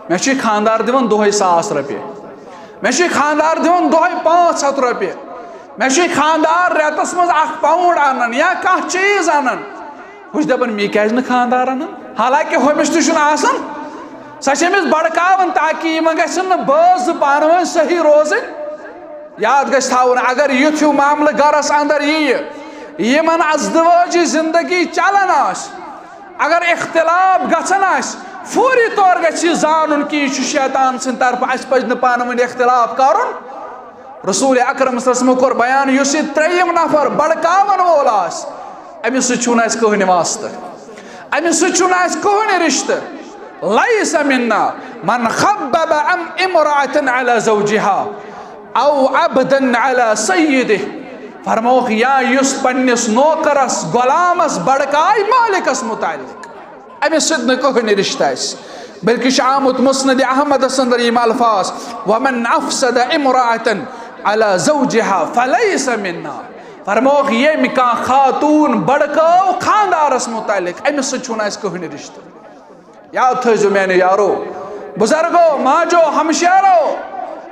مےٚ چھُے خانٛدار دِوان دۄہَے ساس رۄپیہِ، مےٚ چھُے خانٛدار دِوان دۄہَے پانٛژھ ہَتھ رۄپیہِ، مےٚ چھُے خانٛدار رٮ۪تَس منٛز اَکھ پاوُنٛڈ اَنان یا کانٛہہ چیٖز اَنان۔" ہُہ چھُ دَپان، "مےٚ کیٛازِ نہٕ خانٛدار اَنان؟" حالانکہِ ہُمِس تہِ چھُنہٕ آسان۔ سۄ چھِ أمِس بڑکاوان تاکہِ یِمَن گژھن نہٕ بٲژ زٕ پانہٕ ؤنۍ صحیح روزٕنۍ۔ یاد گژھِ تھاوُن، اگر یُتھ ہیوٗ معاملہٕ گرس اندر ییہِ، یِمن ازدواجی زندگی چلان آسہِ، اگر اختلاف گژھان آسہِ، فوری طور گژھِ یہِ زانُن کہِ یہِ چھُ شیطان سٕنٛدِ طرفہٕ، اسہِ پزِ نہٕ پانہٕ ؤنۍ اختلاف کرُن۔ رسول اکرم صلی اللہ علیہ وسلمو کوٚر بیان، یُس یہِ ترٛیٚیِم نفر بڑکاون وول آسہِ، أمِس سۭتۍ چھُنہٕ اسہِ کٕہٕنۍ واسطہٕ، أمِس سۭتۍ چھُنہٕ اسہِ کٕہٕنۍ رشتہٕ۔ لیس منا من خبب ام امرأة علی زوجها او عبدا علی سیدہ۔ فرموکھ، یا یُس پننِس نوکرس، غلامس بڑکایہِ مالکس متعلق، أمِس سۭتۍ نہٕ کٕہٕنۍ رشتہٕ آسہِ۔ بلکہِ چھُ آمُت مسند احمدس اندر یِم الفاظ، "ومن افسد امرأة علی زوجها فلیس منا۔" فرموکھ، ییٚمۍ کانٛہہ خاتوٗن بڑکٲو خاندارس متعلق، أمِس سۭتۍ چھُنہٕ اسہِ کٕہٕنۍ رشتہٕ۔ یاد تھٲیزیو میانیو یارو، بزرگو، ماجو، ہمشیرو،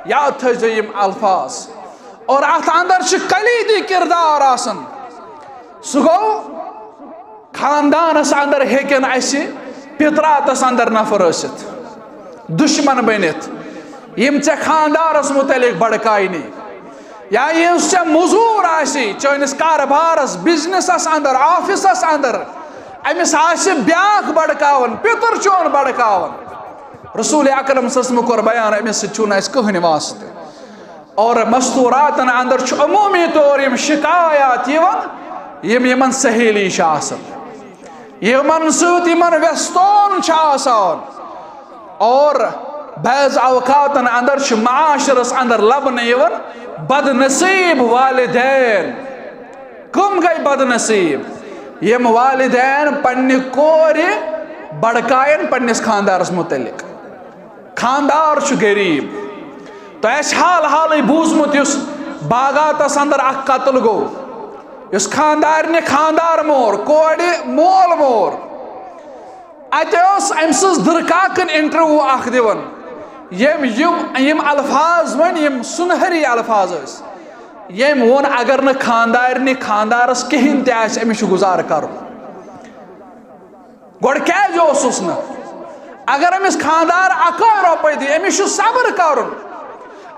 یاد تھٲیزیو یِم الفاظ۔ اور اتھ اندر چھِ کلیدی کردار آسان۔ سُہ گوٚو، خاندانس اندر ہیٚکن اسہِ پتراتس اندر نفر ٲسِتھ، دشمن بٔنِتھ، یِم ژےٚ خاندارس متعلق بڑکاینی۔ یا یُس ژےٚ مٔزوٗر آسہِ چٲنِس کارٕبارس، بزنسس اندر، آفسس اندر، أمِس آسہِ بیٛاکھ بڑکاوان، پِتُر چون بڑکاوان۔ رسول اکرم صلی اللہ علیہ وسلم کوٚر بیان، أمِس سۭتۍ چھُنہٕ اَسہِ کٕہٕنۍ واسطہٕ۔ اور مستوراتن اندر چھُ عمومی طور یِم شکایات یِوان، یِم یِمن سہیلی چھِ آسان، یِمن سۭتۍ یِمن ویستون چھُ آسان۔ اور بعض اوقاتن اندر چھُ معاشرس اندر لبنہٕ یِوان بد نصیب والدین۔ کم گٔے بد نصیب؟ یِم والدین پننہِ کورِ بڑکاین پننِس خاندارس متعلق۔ خاندار چھُ غریب۔ تۄہہِ آسہِ حال حالٕے بوٗزمُت، یُس باغاتس اندر اکھ قتل گوٚو، یُس خاندارنہِ خاندار مور، کورِ مول مور۔ اتہِ اوس أمۍ سٕنٛز دٕرکاکن انٹرویو اکھ دِوان، ییٚمۍ یِم یِم الفاظ ؤنۍ، یِم سُنہری الفاظ ٲسۍ، ییٚمۍ ووٚن، اگر نہٕ خاندارنہِ خاندارس کِہینۍ تہِ آسہِ، أمِس چھُ گُزارٕ کرُن۔ گۄڈٕ کیازِ اوسُس نہٕ؟ اگر أمِس خاندار اکٲے رۄپے دی، أمِس چھُ صبر کرُن،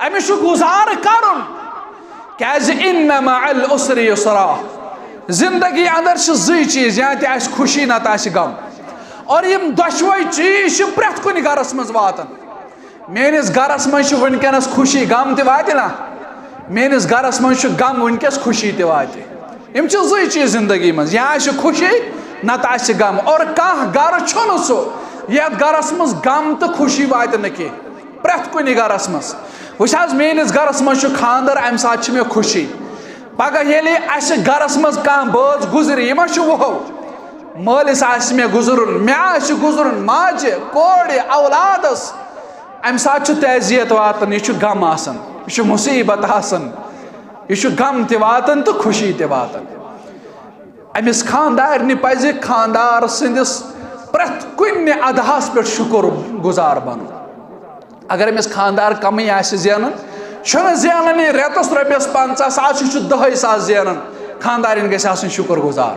أمِس چھُ گُزارٕ کرُن۔ کیازِ ان مع العسر یسرا، زندگی اندر چھِ زٕے چیٖز، یا تہِ آسہِ خوشی نتہٕ آسہِ غم۔ اور یِم دۄشوے چیٖز چھِ پرٛٮ۪تھ کُنہِ گرس منٛز واتان۔ میٲنِس گرس منٛز چھُ وٕنکیٚنس خوشی، غم تہِ واتہِ نا؟ میٲنِس گرس منٛز چھُ غم وٕنکیٚس، خوشی تہِ واتہِ۔ یِم چھِ زٕے چیٖز زندگی منٛز، یا آسہِ خوشی نتہٕ آسہِ غم۔ اور کانٛہہ گرٕ چھُنہٕ سُہ یتھ گرس منٛز غم تہٕ خوشی واتہِ نہٕ کینٛہہ۔ پرٛٮ۪تھ کُنہِ گرس منٛز وٕچھ حظ، میٲنِس گرس منٛز چھُ خاندر، امہِ ساتہٕ چھِ مےٚ خوشی۔ پگاہ ییٚلہِ اسہِ گرس منٛز کانٛہہ بٲژ گُزرِ، یہِ ما چھُ وُہو؟ مٲلِس آسہِ مےٚ گُزرُن، مےٚ آسہِ گُزرُن، ماجہِ، کورِ، اولادس۔ امہِ ساتہٕ چھُ تعزیت واتان، یہِ چھُ غم آسان، یہِ چھُ مُصیبت آسان، یہِ چھُ غم تہِ واتان تہٕ خوشی تہِ واتان۔ أمِس خاندارنہِ پزِ خاندار سٕنٛدِس پرٛٮ۪تھ کُنہِ ادہس پٮ۪ٹھ شُکر گُزار بنُن۔ اگر أمِس خاندار کمٕے آسہِ زینان، چھُنہٕ زینان یہِ رٮ۪تس رۄپیس پنژاہ ساس، یہِ چھُ دہے ساس زینان، خاندارِنۍ گژھِ آسٕنۍ شُکر گُزار،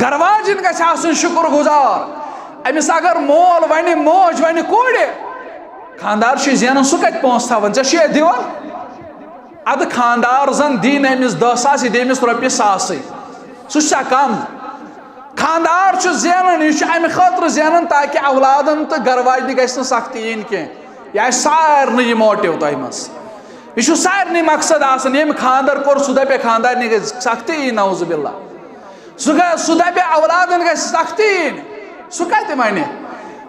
گرواجِنۍ گژھِ آسٕنۍ شُکر گُزار۔ أمِس اگر مول ونہِ، موج ونہِ کورِ، خاندار چھُے زینان، سُہ کتہِ پونٛسہٕ تھاوان؟ ژےٚ چھُے دِوان؟ ادٕ خاندار زن دی نہٕ أمِس دہ ساس، یہِ دی أمِس رۄپیہِ ساسٕے، سُہ چھا کم؟ خاندار چھُ زینان، یہِ چھُ امہِ خٲطرٕ زینان تاکہِ اولادن تہٕ گرواجنہِ گژھِ نہٕ سختی یِنۍ کینٛہہ۔ یہِ آسہِ سارنٕے یہِ موٹو تۄہہِ منٛز، یہِ چھُ سارنٕے مقصد آسان۔ ییٚمۍ خاندر کوٚر، سُہ دپہِ خاندارنہِ گژھِ سختی یِنۍ، نعوذ باللہ۔ سُہ گژھِ، سُہ دپہِ اولادن گژھِ سختی یِنۍ، سُہ کتہِ ونہِ؟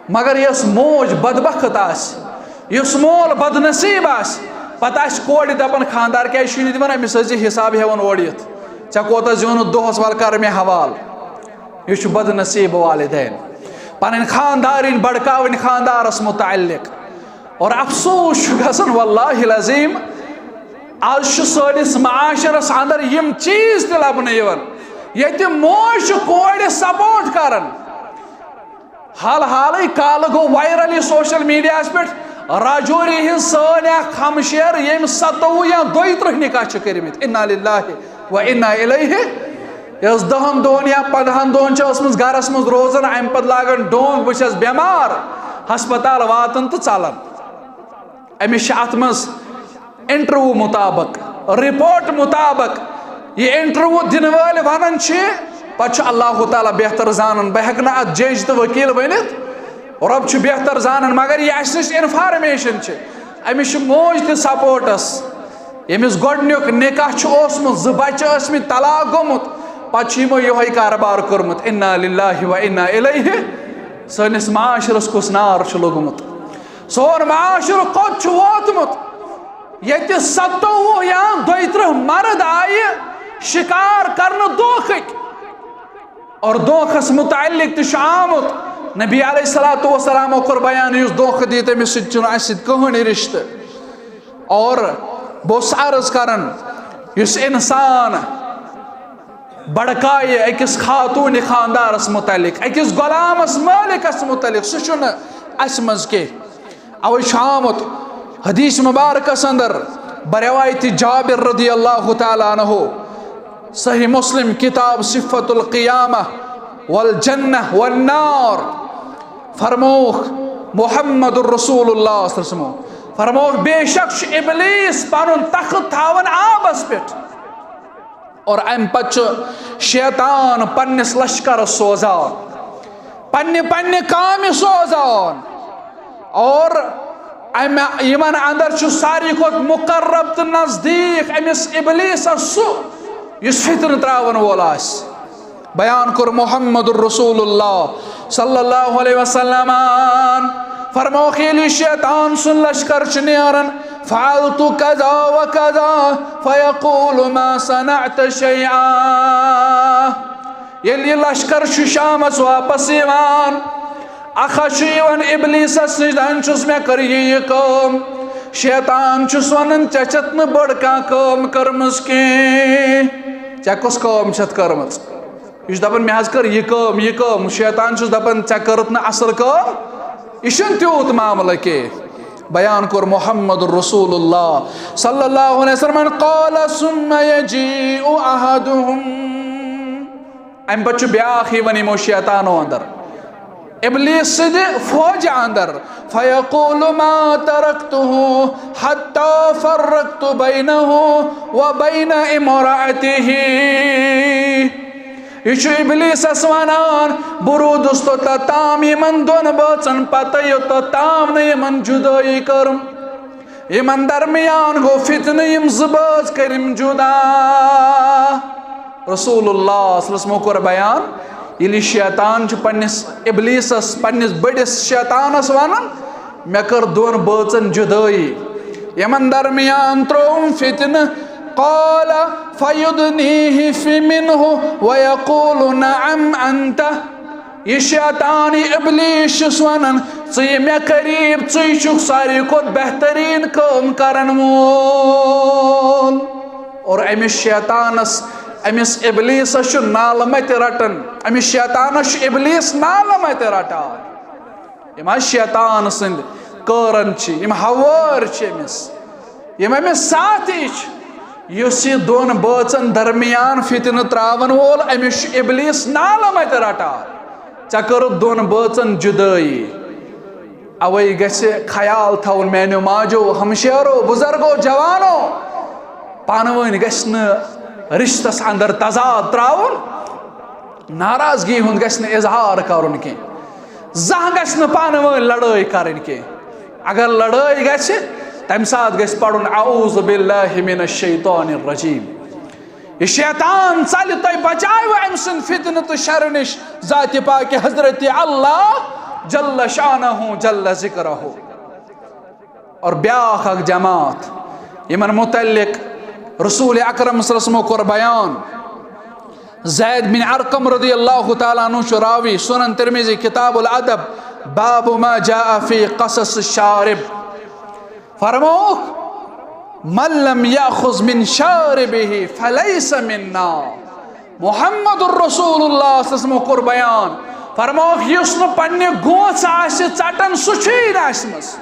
مگر یۄس موج بدبخت آسہِ، یُس مول بدنصیب آسہِ، پتہٕ آسہِ کورِ دپان، خاندار کیازِ چھُے نہٕ دِوان؟ أمِس ٲسۍ زِ حساب ہٮ۪وان اورٕ یِتھ، ژےٚ کوتاہ زیوٗنُتھ دۄہس، ول کر مےٚ حوالہٕ۔ یہِ چھُ بدنصیب والدین، پنٕنۍ خاندارِنۍ بڑکاوٕنۍ خاندارس متعلق۔ اور افسوس چھُ گژھان، واللہ العظیم، از چھُ سٲنِس معاشرس اندر یِم چیٖز تہِ لبنہٕ یِوان، ییٚتہِ موج چھِ کورِ سپورٹ کران۔ حال حالٕے کالہٕ گوٚو وائرل یہِ سوشل میڈیاہس پٮ۪ٹھ راجوری ہٕنٛز سٲنۍ اکھ ہمشیر، ییٚمۍ ستووُہ یا دۄیہِ ترٕٛہ نکاح چھِ کٔرمٕتۍ۔ انا للہ و انا الیہ۔ یۄس دہن دۄہن یا پندہن دۄہن چھِ ٲسمٕژ گرس منٛز روزان، امہِ پتہٕ لاگان ڈونگ، بہٕ چھَس بٮ۪مار، ہسپتال واتان تہٕ ژلان۔ أمِس چھِ اتھ منٛز انٹرویو مطابق، رپورٹ مطابق، یہِ انٹرویو دِنہٕ وٲلۍ ونان چھِ، پتہٕ چھُ اللہ تعالیٰ بہتر زانان، بہٕ ہٮ۪کہٕ نہٕ اتھ جج تہٕ وکیل ؤنِتھ، رۄب چھُ بہتر زانان، مگر یہِ اسہِ نِش انفارمیشن چھِ۔ أمِس چھِ موج تہِ سپورٹس، ییٚمِس گۄڈٕنیُک نکاح چھُ اوسمُت، زٕ بچہِ ٲسمٕتۍ، طلاق گوٚمُت، پتہٕ چھُ یِمو یِہوٚے کاربار کوٚرمُت۔ انا للہ و انا الیہ۔ سٲنِس معاشرس کُس نار چھُ لوٚگمُت؟ سون معاشرٕ کوٚت چھُ ووتمُت؟ ییٚتہِ ستووُہ یا دۄیہِ ترٕٛہ مرد آیہِ شکار کرنہٕ دھوکھٕکۍ۔ اور دھوکھس متعلق تہِ چھُ آمُت، نبی علیہ الصلوۃ والسلامو کوٚر بیان، یُس دھوکھٕ دی، تٔمِس سۭتۍ چھُنہٕ اَسہِ سۭتۍ کٕہٕنۍ رشتہٕ۔ اور بہٕ اوسُس عرض کران، یُس انسان بڑکایہِ أکِس خاتوٗنہِ خاندارس متعلق، أکِس غلامس مٲلکس متعلق، سُہ چھُنہٕ اَسہِ منٛز کینٛہہ۔ اوے چھُ آمُت حدیث مبارکس اندر، بروایت جابر رضی اللہ تعالیٰ عنہ، صحیح مسلم، کتاب صفت القیامہ والجنہ والنار، فرمووُکھ محمد رسول اللہ صلی اللہ علیہ وسلم، فرمووُکھ، بے شک چھُ ابلیس پنُن تخت تھاوان آبس پٮ۪ٹھ۔ اور امہِ پتہٕ چھُ شیطان پننِس لشکرس سوزان، پننہِ پننہِ کامہِ سوزان۔ اور امہِ یِمن اندر چھُ ساروی کھۄتہٕ مقرب تہٕ نزدیٖک أمِس ابلیسس سُہ، یُس فتنہٕ تراون وول آسہِ۔ بیان کوٚر محمد رسول اللہ صلی اللہ علیہ وسلمن۔ فرمووُکھ، ییٚلہِ یہِ شیطان سُنٛد لشکر چھُ نیران، فعلت کذا و کذا، فیقول ما صنعت شیئا۔ ییٚلہِ یہِ لشکر چھُ شامس واپس یِوان، اکھ ہا چھُ یِوان ابلیسس نِش، دپان چھُس، مےٚ کٔر یہِ، یہِ کٲم۔ شیطان چھُس ونان، ژےٚ چھَتھ نہٕ بٔڑ کانٛہہ کٲم کٔرمٕژ کینٛہہ۔ ژےٚ کۄس کٲم چھَتھ کٔرمٕژ؟ یہِ چھُ دپان، مےٚ حظ کٔر یہِ کٲم، یہِ کٲم۔ شیطان چھُس دپان، ژےٚ کٔرٕتھ نہٕ اصل کٲم۔ یہِ چھُنہٕ تیوٗت معاملہٕ کینٛہہ۔ بیان کوٚر محمد رسول اللہ صلی اللہ علیہ وسلم، قال ثم یجیء احدهم۔ امہِ پتہٕ چھُ بیاکھ یِوان یِمو شیطانو اندر، ابلیس سٕنٛدِ فوجہِ اندر، فیقول ما ترکته حتی فرقت بینه و بین امرأته۔ یہِ چھُ ابلیسس ونان، بہٕ روٗدُس توٚتتھ تام یِمن دۄن بٲژن پتہٕ، یوٚتتھ تام نہٕ یِمن جُدٲیی کٔرٕم۔ یِمن درمیان گوٚو فتنہٕ، یِم زٕ بٲژ کٔرِم جُدا۔ رسول اللہ صلی اللہ علیہ وسلمو کوٚر بیان، ییٚلہِ یہِ شیطان چھُ پننِس ابلیسس، پننِس بٔڑِس شیطانس ونان، مےٚ کٔر دۄن بٲژن جُدٲیی، یِمن درمیان ترٛووُم فتنہٕ۔ قال فیدنیہ فی منہ ویقول نعم انت۔ یہِ شیطان، یہِ ابلیس چھُس ونان، ژٕ یہِ مےٚ قریب، ژٕے چھُکھ ساروی کھۄتہٕ بہتریٖن کٲم کرن وول۔ اور أمِس شیطانس، أمِس ابلیسس چھُ نالہٕ متہِ رٹان، أمِس شیطانس چھُ ابلیس نالہٕ متہِ رٹان۔ یِم حظ شیطان سٕنٛدۍ قٲرن چھِ، یِم ہوٲرۍ چھِ أمِس، یِم أمِس ساتھی چھِ۔ یُس یہِ دۄن بٲژن درمیان فتنہٕ تراون وول، أمِس چھُ ابلیس نالہٕ متہِ رٹان۔ ژےٚ کٔرٕتھ دۄن بٲژن جُدٲیی۔ اوے گژھِ خیال تھاوُن میانیو ماجو، ہمشیرو، بزرگو، جوانو، پانہٕ ؤنۍ گژھِ نہٕ رشتس اندر تضاد تراوُن۔ ناراضگی ہُنٛد گژھِ نہٕ اظہار کرُن کینٛہہ۔ زانٛہہ گژھِ نہٕ پانہٕ ؤنۍ لڑٲے کرٕنۍ کینٛہہ۔ اگر لڑٲے گژھِ، تمہِ ساتہٕ گژھِ پرُن اعوذ باللہ من الشیطان الرجیم۔ یہِ شیطان ژلہِ، تۄہہِ بچاوِ أمۍ سٕنٛدِ فتنہٕ تہٕ شرٕ نِش ذاتِ پاکہِ حضرت اللہ جل شانہ جل ذکرہ۔ اور بیاکھ اکھ جماعت، یِمن متعلق رسول اکرم صلی اللہ علیہ وسلم کوٚر بیان۔ زید بن ارقم رضی اللہ تعالیٰ عنہ چھُ راوی، سنن ترمذی، کتاب الادب، باب ما جاء فی قصص الشارب۔ فرمووُکھ، من لم یأخذ من شاربہ فلیس منا۔ محمد رسول اللہ صلی اللہ علیہ وسلم کوٚر بیان، فرمووُکھ، یُس نہٕ پننہِ گونٛژھ آسہِ ژٹان، سُہ چھُے نہٕ اَسہِ منٛز۔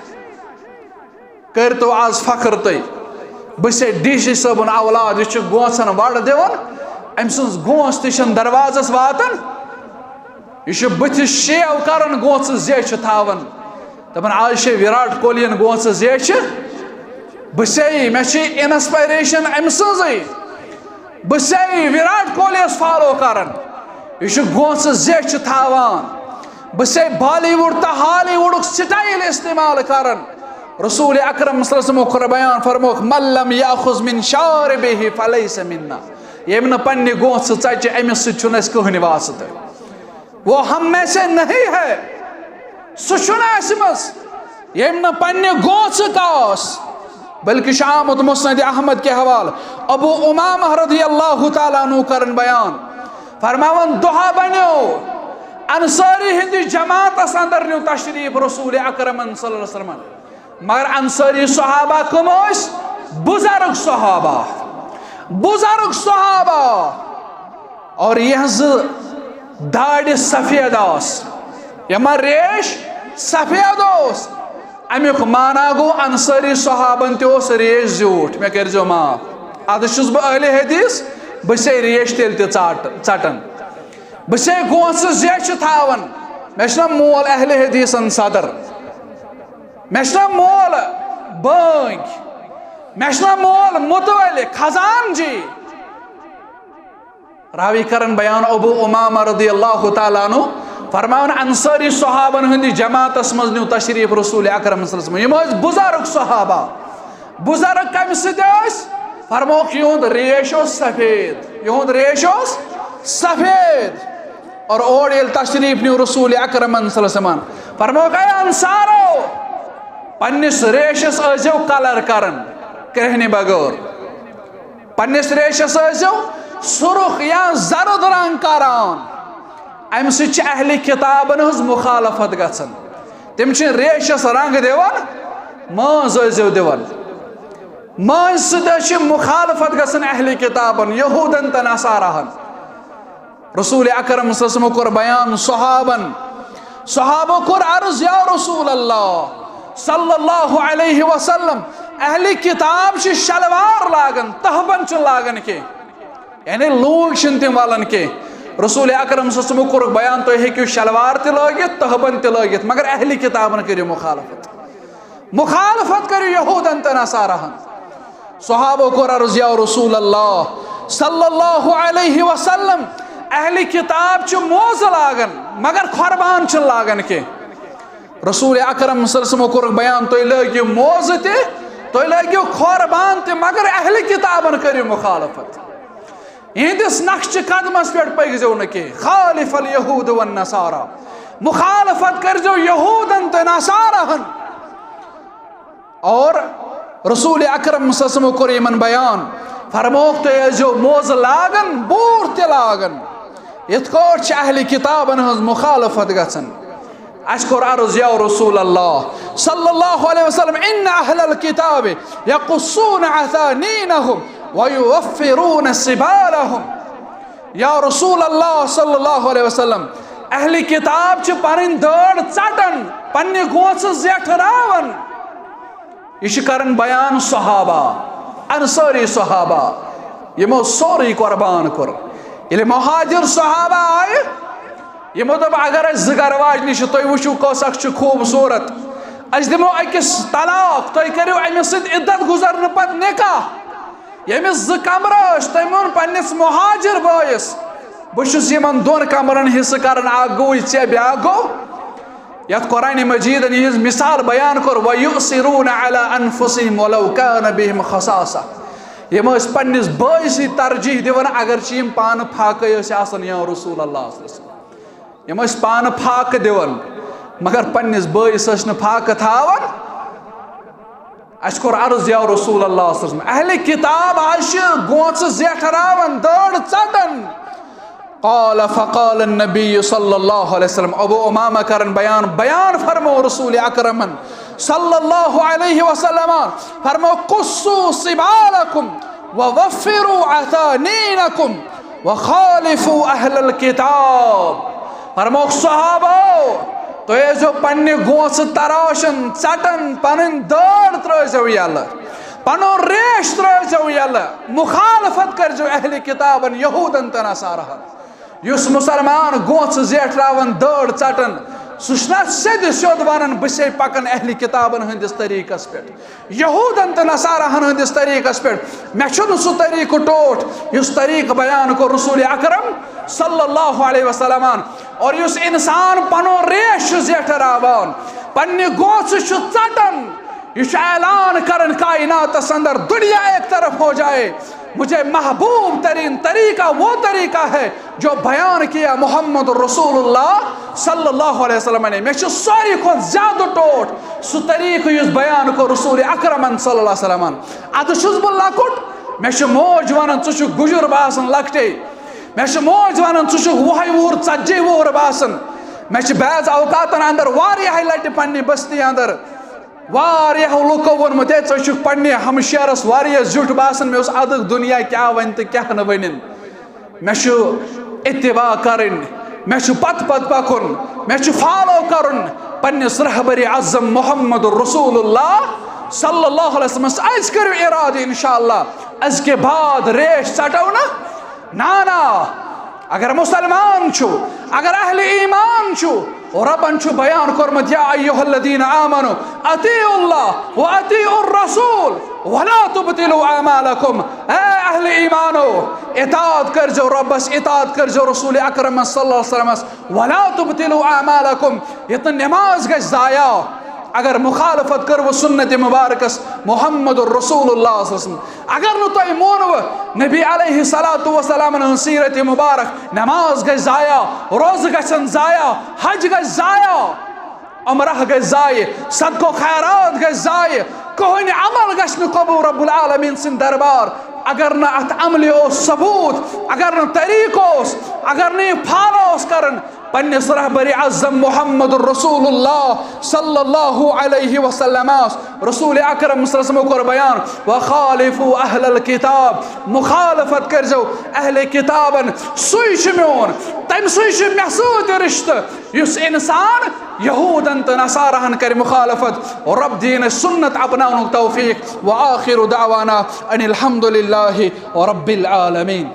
کٔرۍتو آز فخر تُہۍ، بہٕ چھُسے ڈی سی صٲبُن اولاد، یہِ چھُ گونٛژھن وَڑ دِوان، أمۍ سٕنٛز گونٛژھ تہِ چھَنہٕ دروازس واتان۔ یہِ چھُ بٕتھِس شیو کران، گونٛژھٕ زیچھِ تھاوان۔ دپان، آز چھے وراٹ کوہلی ین گونٛژھٕ زیچھِ۔ بہٕ چھسے، مےٚ چھِ انسپایریشن أمۍ سٕنٛزٕے۔ بہٕ چھسے وراٹ کوہلی یس فالو کران۔ یہِ چھُ گونٛژھٕ زیچھِ تھاوان۔ بہٕ چھسے بالی وُڈ تہٕ ہالی وُڈُک سٹایل استعمال کران۔ رسول اکرم صلی اللہ علیہ وسلم کوٚر بیان، فرمووُکھ، من لم یأخذ من شاربہ فلیس منا۔ ییٚمۍ نہٕ پننہِ گونٛژھٕ ژٹہِ، أمِس سۭتۍ چھُنہٕ اَسہِ کٕہٕنۍ واسطہٕ۔ وہ ہم میں سے نہیں ہے۔ سُہ چھُنہٕ اَسہِ منٛز، ییٚمۍ نہٕ پننہِ گونٛژھٕ کاس، بلکہ چھُ آمُت مسند احمد کہِ حوالہٕ۔ ابو امامہ رضی اللہ تعالیٰ عنہ کرن بیان، فرماوان، دۄہا بنیو انصاری ہندِ جماعتس اندر نیو تشریف رسول اکرمن صلی اللہ علیہ وسلمن۔ مگر انصاری صحابہ کم ٲسۍ؟ بزرگ صحابہ، بزرگ صحابہ۔ اور یہنزٕ داڑِ سفید آس، یِمن ریش سفید اوس۔ امیُک معنی گوٚو، انصاری صحابن تہِ اوس ریش زیوٗٹھ۔ مےٚ کٔرۍزیو معاف، ادٕ چھُس بہٕ اہلِ حدیث، بہٕ چھسے ریش تیٚلہِ تہِ ژاٹ-، ژٹان۔ بہٕ چھسے گونٛژھٕ زیچھِ تھاوان۔ مےٚ چھُنہ مول اہلِ حدیثن صدر، مےٚ چھُنہ مول بٲنگۍ، مےٚ چھُنہ مول متولی خزان جی۔ راوی کرن بیان، ابو امامہ رضی اللہ تعالیٰ عنہ فرماوان، انصاری صحابن ہٕنٛدِ جماعتس منٛز نیوٗ تشریف رسول اکرم صلی اللہ علیہ وسلم۔ یِم ٲسۍ بُزرگ صحابہ۔ بُزرگ کمہِ سۭتۍ ٲسۍ؟ فرمووُکھ، یِہُنٛد ریش اوس سفید، یِہُنٛد ریش اوس سفید۔ اور اورٕ ییٚلہِ تشریف نیوٗ رسول اکرمن صلی اللہ علیہ وسلم، فرمووُکھ، اے انصارو، پننِس ریشس ٲسۍزیو کلر کران، کرٛیٚہنہِ بغٲر۔ پننِس ریشس ٲسۍزیو سُرُخ یا زرد رنگ کران۔ امہِ سۭتۍ چھِ اہلِ کتابن ہٕنٛز مخالفت گژھان۔ تِم چھِ ریشس رنگ دِوان، مٲنٛز ٲسۍزیو دِوان۔ مٲنٛزِ سۭتۍ حظ چھِ مخالفت گژھان اہلِ کتابن، یہوٗدن تہٕ نصاراہن۔ رسول اکرم صلی اللہ علیہ وسلم کوٚر بیان صحابن۔ صحابو کوٚر عرض، یا رسول اللہ صلی اللہ علیہ وسلم، اہلِ کتاب چھِ شلوار لاگان، تہبند چھِ لاگان کینٛہہ۔ یعنی لوٗکھ چھِنہٕ تِم وَلان کینٛہہ۔ رسول اکرم صلی اللہ علیہ وسلم کوٚرُکھ بیان، تُہۍ ہیٚکِو شلوار تہِ لٲگِتھ، تہبند تہِ لٲگِتھ، مگر اہلِ کتابن کٔرِو مخالفت۔ مخالفت کٔرِو یہوٗدن تہٕ نصاراہن۔ صحابو کوٚر عرض، یا رسول اللہ صلی اللہ علیہ وسلم، اہلِ کتاب چھِ موزٕ لاگان، مگر کھۄر بان چھِنہٕ لاگان کینٛہہ۔ رسول اکرم صلی اللہ علیہ وسلم کوٚرُکھ بیان، تُہۍ لٲگِو موزٕ تہِ، تُہۍ لٲگِو کھۄر بان تہِ، مگر اہلِ کتابن کٔرِو مخالفت۔ یِہنٛدِس نقشِ قدمس پٮ۪ٹھ پٔکۍزیو نہٕ کینٛہہ۔ خالف الیہود والنصارى، مخالفت کٔرۍزیو یہوٗدن تہٕ نصاراہن۔ اور رسول اکرم صلی اللہ علیہ وسلم کوٚر یِمن بیان، فرمووُکھ، تُہۍ ٲسۍزیو موزٕ لاگان، بوٗٹھ تہِ لاگان۔ یِتھ کٲٹھۍ چھِ اہلِ کتابن ہٕنٛز مخالفت گژھان۔ اَسہِ کوٚر عرض، یا رسول اللہ صلی اللہ علیہ وسلم، ان اہل الکتاب یقصون عثانینہم ویوفرون سبالہم۔ یا رسول اللہ صلی اللہ علیہ وسلم، اہلِ کتاب چھِ پنٕنۍ دٲڑ ژٹان، پننہِ گونٛژھٕ زیٹھراوان۔ یہِ چھِ کران بیان صحابہ، انصاری صحابہ، یِمو سورُے قربان کوٚر۔ ییٚلہِ مہاجر صحابہ آیہِ، یِمو دوٚپ، اگر أسۍ زٕ گرٕ واجنہِ چھِ، تُہۍ وٕچھِو کۄس اکھ چھِ خوٗبصوٗرت، أسۍ دِمو أکِس طلاق، تُہۍ کٔرِو أمِس سۭتۍ عدت گُزرنہٕ پتہٕ نکاح۔ ییٚمِس زٕ کمرٕ ٲسۍ، تٔمۍ ووٚن پننِس مہاجر بٲیِس، بہٕ چھُس یِمن دۄن کمرن حصہٕ کران، اکھ گوٚوُے ژےٚ، بیٛاکھ گوٚو۔ یتھ قرآن مجیدن یِہنٛز مثال بیان کوٚر، وَيُؤْثِرُونَ عَلَىٰ أَنفُسِهِمْ وَلَوْ كَانَ بِهِمْ خَصَاصَةٌ۔ یِم ٲسۍ پننِس بٲیسٕے ترجیح دِوان، اگرچہِ یِم پانہٕ فاقے ٲسۍ آسان، یا رسول اللہ صلی اللہ علیہ وسلم۔ یِم ٲسۍ پانہٕ فاقہٕ دِوان، مگر پننِس بٲیِس ٲسۍ نہٕ فاقہٕ تھاوان۔ اَسہِ کوٚر عرض، یا رسول اللہ صلی اللہ علیہ وسلم، اہلِ کتاب آز چھِ گونٛژھٕ زیٹھراوان، دٲڑ ژٹان۔ قال فقال النبی صلی اللہ علیہ وسلم، ابو امامہ کرن بیان، بیان فرمو رسول اکرمن صلی اللہ علیہ وسلم، فرمو، قصوا سبالکم ووفروا عثانینکم وخالفوا اہل الکتاب۔ فرموکھ، صحابو، تُہۍ ٲسۍزیو پننہِ گونٛژھٕ تراشان، ژٹان، پنٕنۍ دٲڑ ترٲوزیو یلہٕ، پنُن ریش ترٲوزیو یلہٕ، مخالفت کٔرزیو اہلِ کتابن، یہوٗدن تہٕ نصاراہن۔ یُس مسلمان گونٛژھٕ زیٹھراوان، دٲڑ ژٹان، سُہ چھُنہ سیٚدِ سیوٚد ونان، بہٕ چھسے پکان اہلِ کتابن ہٕنٛدِس طریٖقس پٮ۪ٹھ، یہوٗدن تہٕ نصاراہن ہٕنٛدِس طریٖقس پٮ۪ٹھ۔ مےٚ چھُنہٕ سُہ طریٖقہٕ ٹوٹھ، یُس طریٖقہٕ بیان کوٚر رسول اکرم صلی اللہ علیہ وسلمن۔ اور یُس انسان پنُن ریش چھُ زیٹھراوان، پننہِ گونٛژھٕ چھُ ژٹان، یہِ چھُ اعلان کران کائناتس اندر، دنیا ایک طرف ہو جائے، مجھے محبوب ترین طریقہ وہ طریقہ ہے جو بیان کیا محمد رسول اللہ صلی اللہ علیہ وسلم نے۔ مےٚ چھُ ساروی کھۄتہٕ زیادٕ ٹوٹھ سُہ طریقہٕ یُس بیان کوٚر رسول اکرمن صلی اللہ علیہ وسلمن۔ ادٕ چھُس بہٕ لۄکُٹ، مےٚ چھِ موج ونان، ژٕ چھُکھ گُجُر باسان لۄکٹے۔ مےٚ چھِ موج ونان، ژٕ چھُکھ وُہے وُہُر، ژتجی وُہُر باسان۔ مےٚ چھِ بعض اوقاتن اندر واریاہے لٹہِ پننہِ بستی اندر واریاہو لُکو ووٚنمُت، "ہے، ژٕ چھُکھ پننہِ ہمشیرس واریاہ زیُٹھ باسان۔" مےٚ اوس ادٕ دُنیا کیٛاہ ونہِ تہٕ کیٛاہ نہٕ ونن۔ مےٚ چھُ اتباع کرٕنۍ، مےٚ چھُ پتہٕ پتہٕ پکُن، مےٚ چھُ فالو کرُن پننِس رہبر اعظم محمد رسول اللہ صلی اللہ علیہ وسلمس۔ أزۍ کٔرِو ارادٕ، انشاءاللہ أزۍ کہِ بعد ریش ژٹو نہٕ۔ نا نا، اگر مسلمان چھُ، اگر اہل ایمان چھُ، ربن چھُ بیان کوٚرمُت، یا ایھا الذین آمنوا اطیعوا اللہ و اطیعوا الرسول ولا تبطلوا اعمالکم۔ اے اہل ایمانو، اطاعت کٔرزیو ربس، اطاعت کٔرزیو رسول اکرم صلی اللہ علیہ وسلمس، ولا تبطلوا اعمالکم، یتھ نہٕ نماز گژھِ ضایع۔ اگر مخالفت کٔروٕ سنت مبارکس محمد رسول اللہ صلی اللہ علیہ وسلم، اگر نہٕ تۄہہِ مونوٕ نبی علیہ الصلوۃ والسلامن ہٕنٛز سیرت مبارک، نماز گژھِ ضایع، روزٕ گژھن ضایع، حج گژھِ ضایع، عمرہ گژھِ ضایع، صدقہ و خیرات گژھِ ضایع، کٕہٕنۍ عمل گژھِ نہٕ قبول رب العالمین سٕنٛدِ دربار، اگر نہٕ اتھ عملہِ اوس ثبوت، اگر نہٕ طریقہٕ اوس، اگر نہٕ یہِ فالو اوس کران، پننِس رہبر اعظم محمد رسول اللہ صلی اللہ علیہ وسلم آس۔ رسول اکرم صلی اللہ علیہ وسلم کوٚر بیان، وخالفوا اہل الکتاب، مخالفت کٔرزیو اہل کتابن، سُے چھُ میون، تٔمۍ سُے چھُ مےٚ سۭتۍ رشتہٕ۔ یُس انسان یہودن تہٕ نصاراہن کرِ مخالفت، رب دین سنت اپناونُک توفیق۔ وآخر دعوانا ان الحمد للہ رب العالمین۔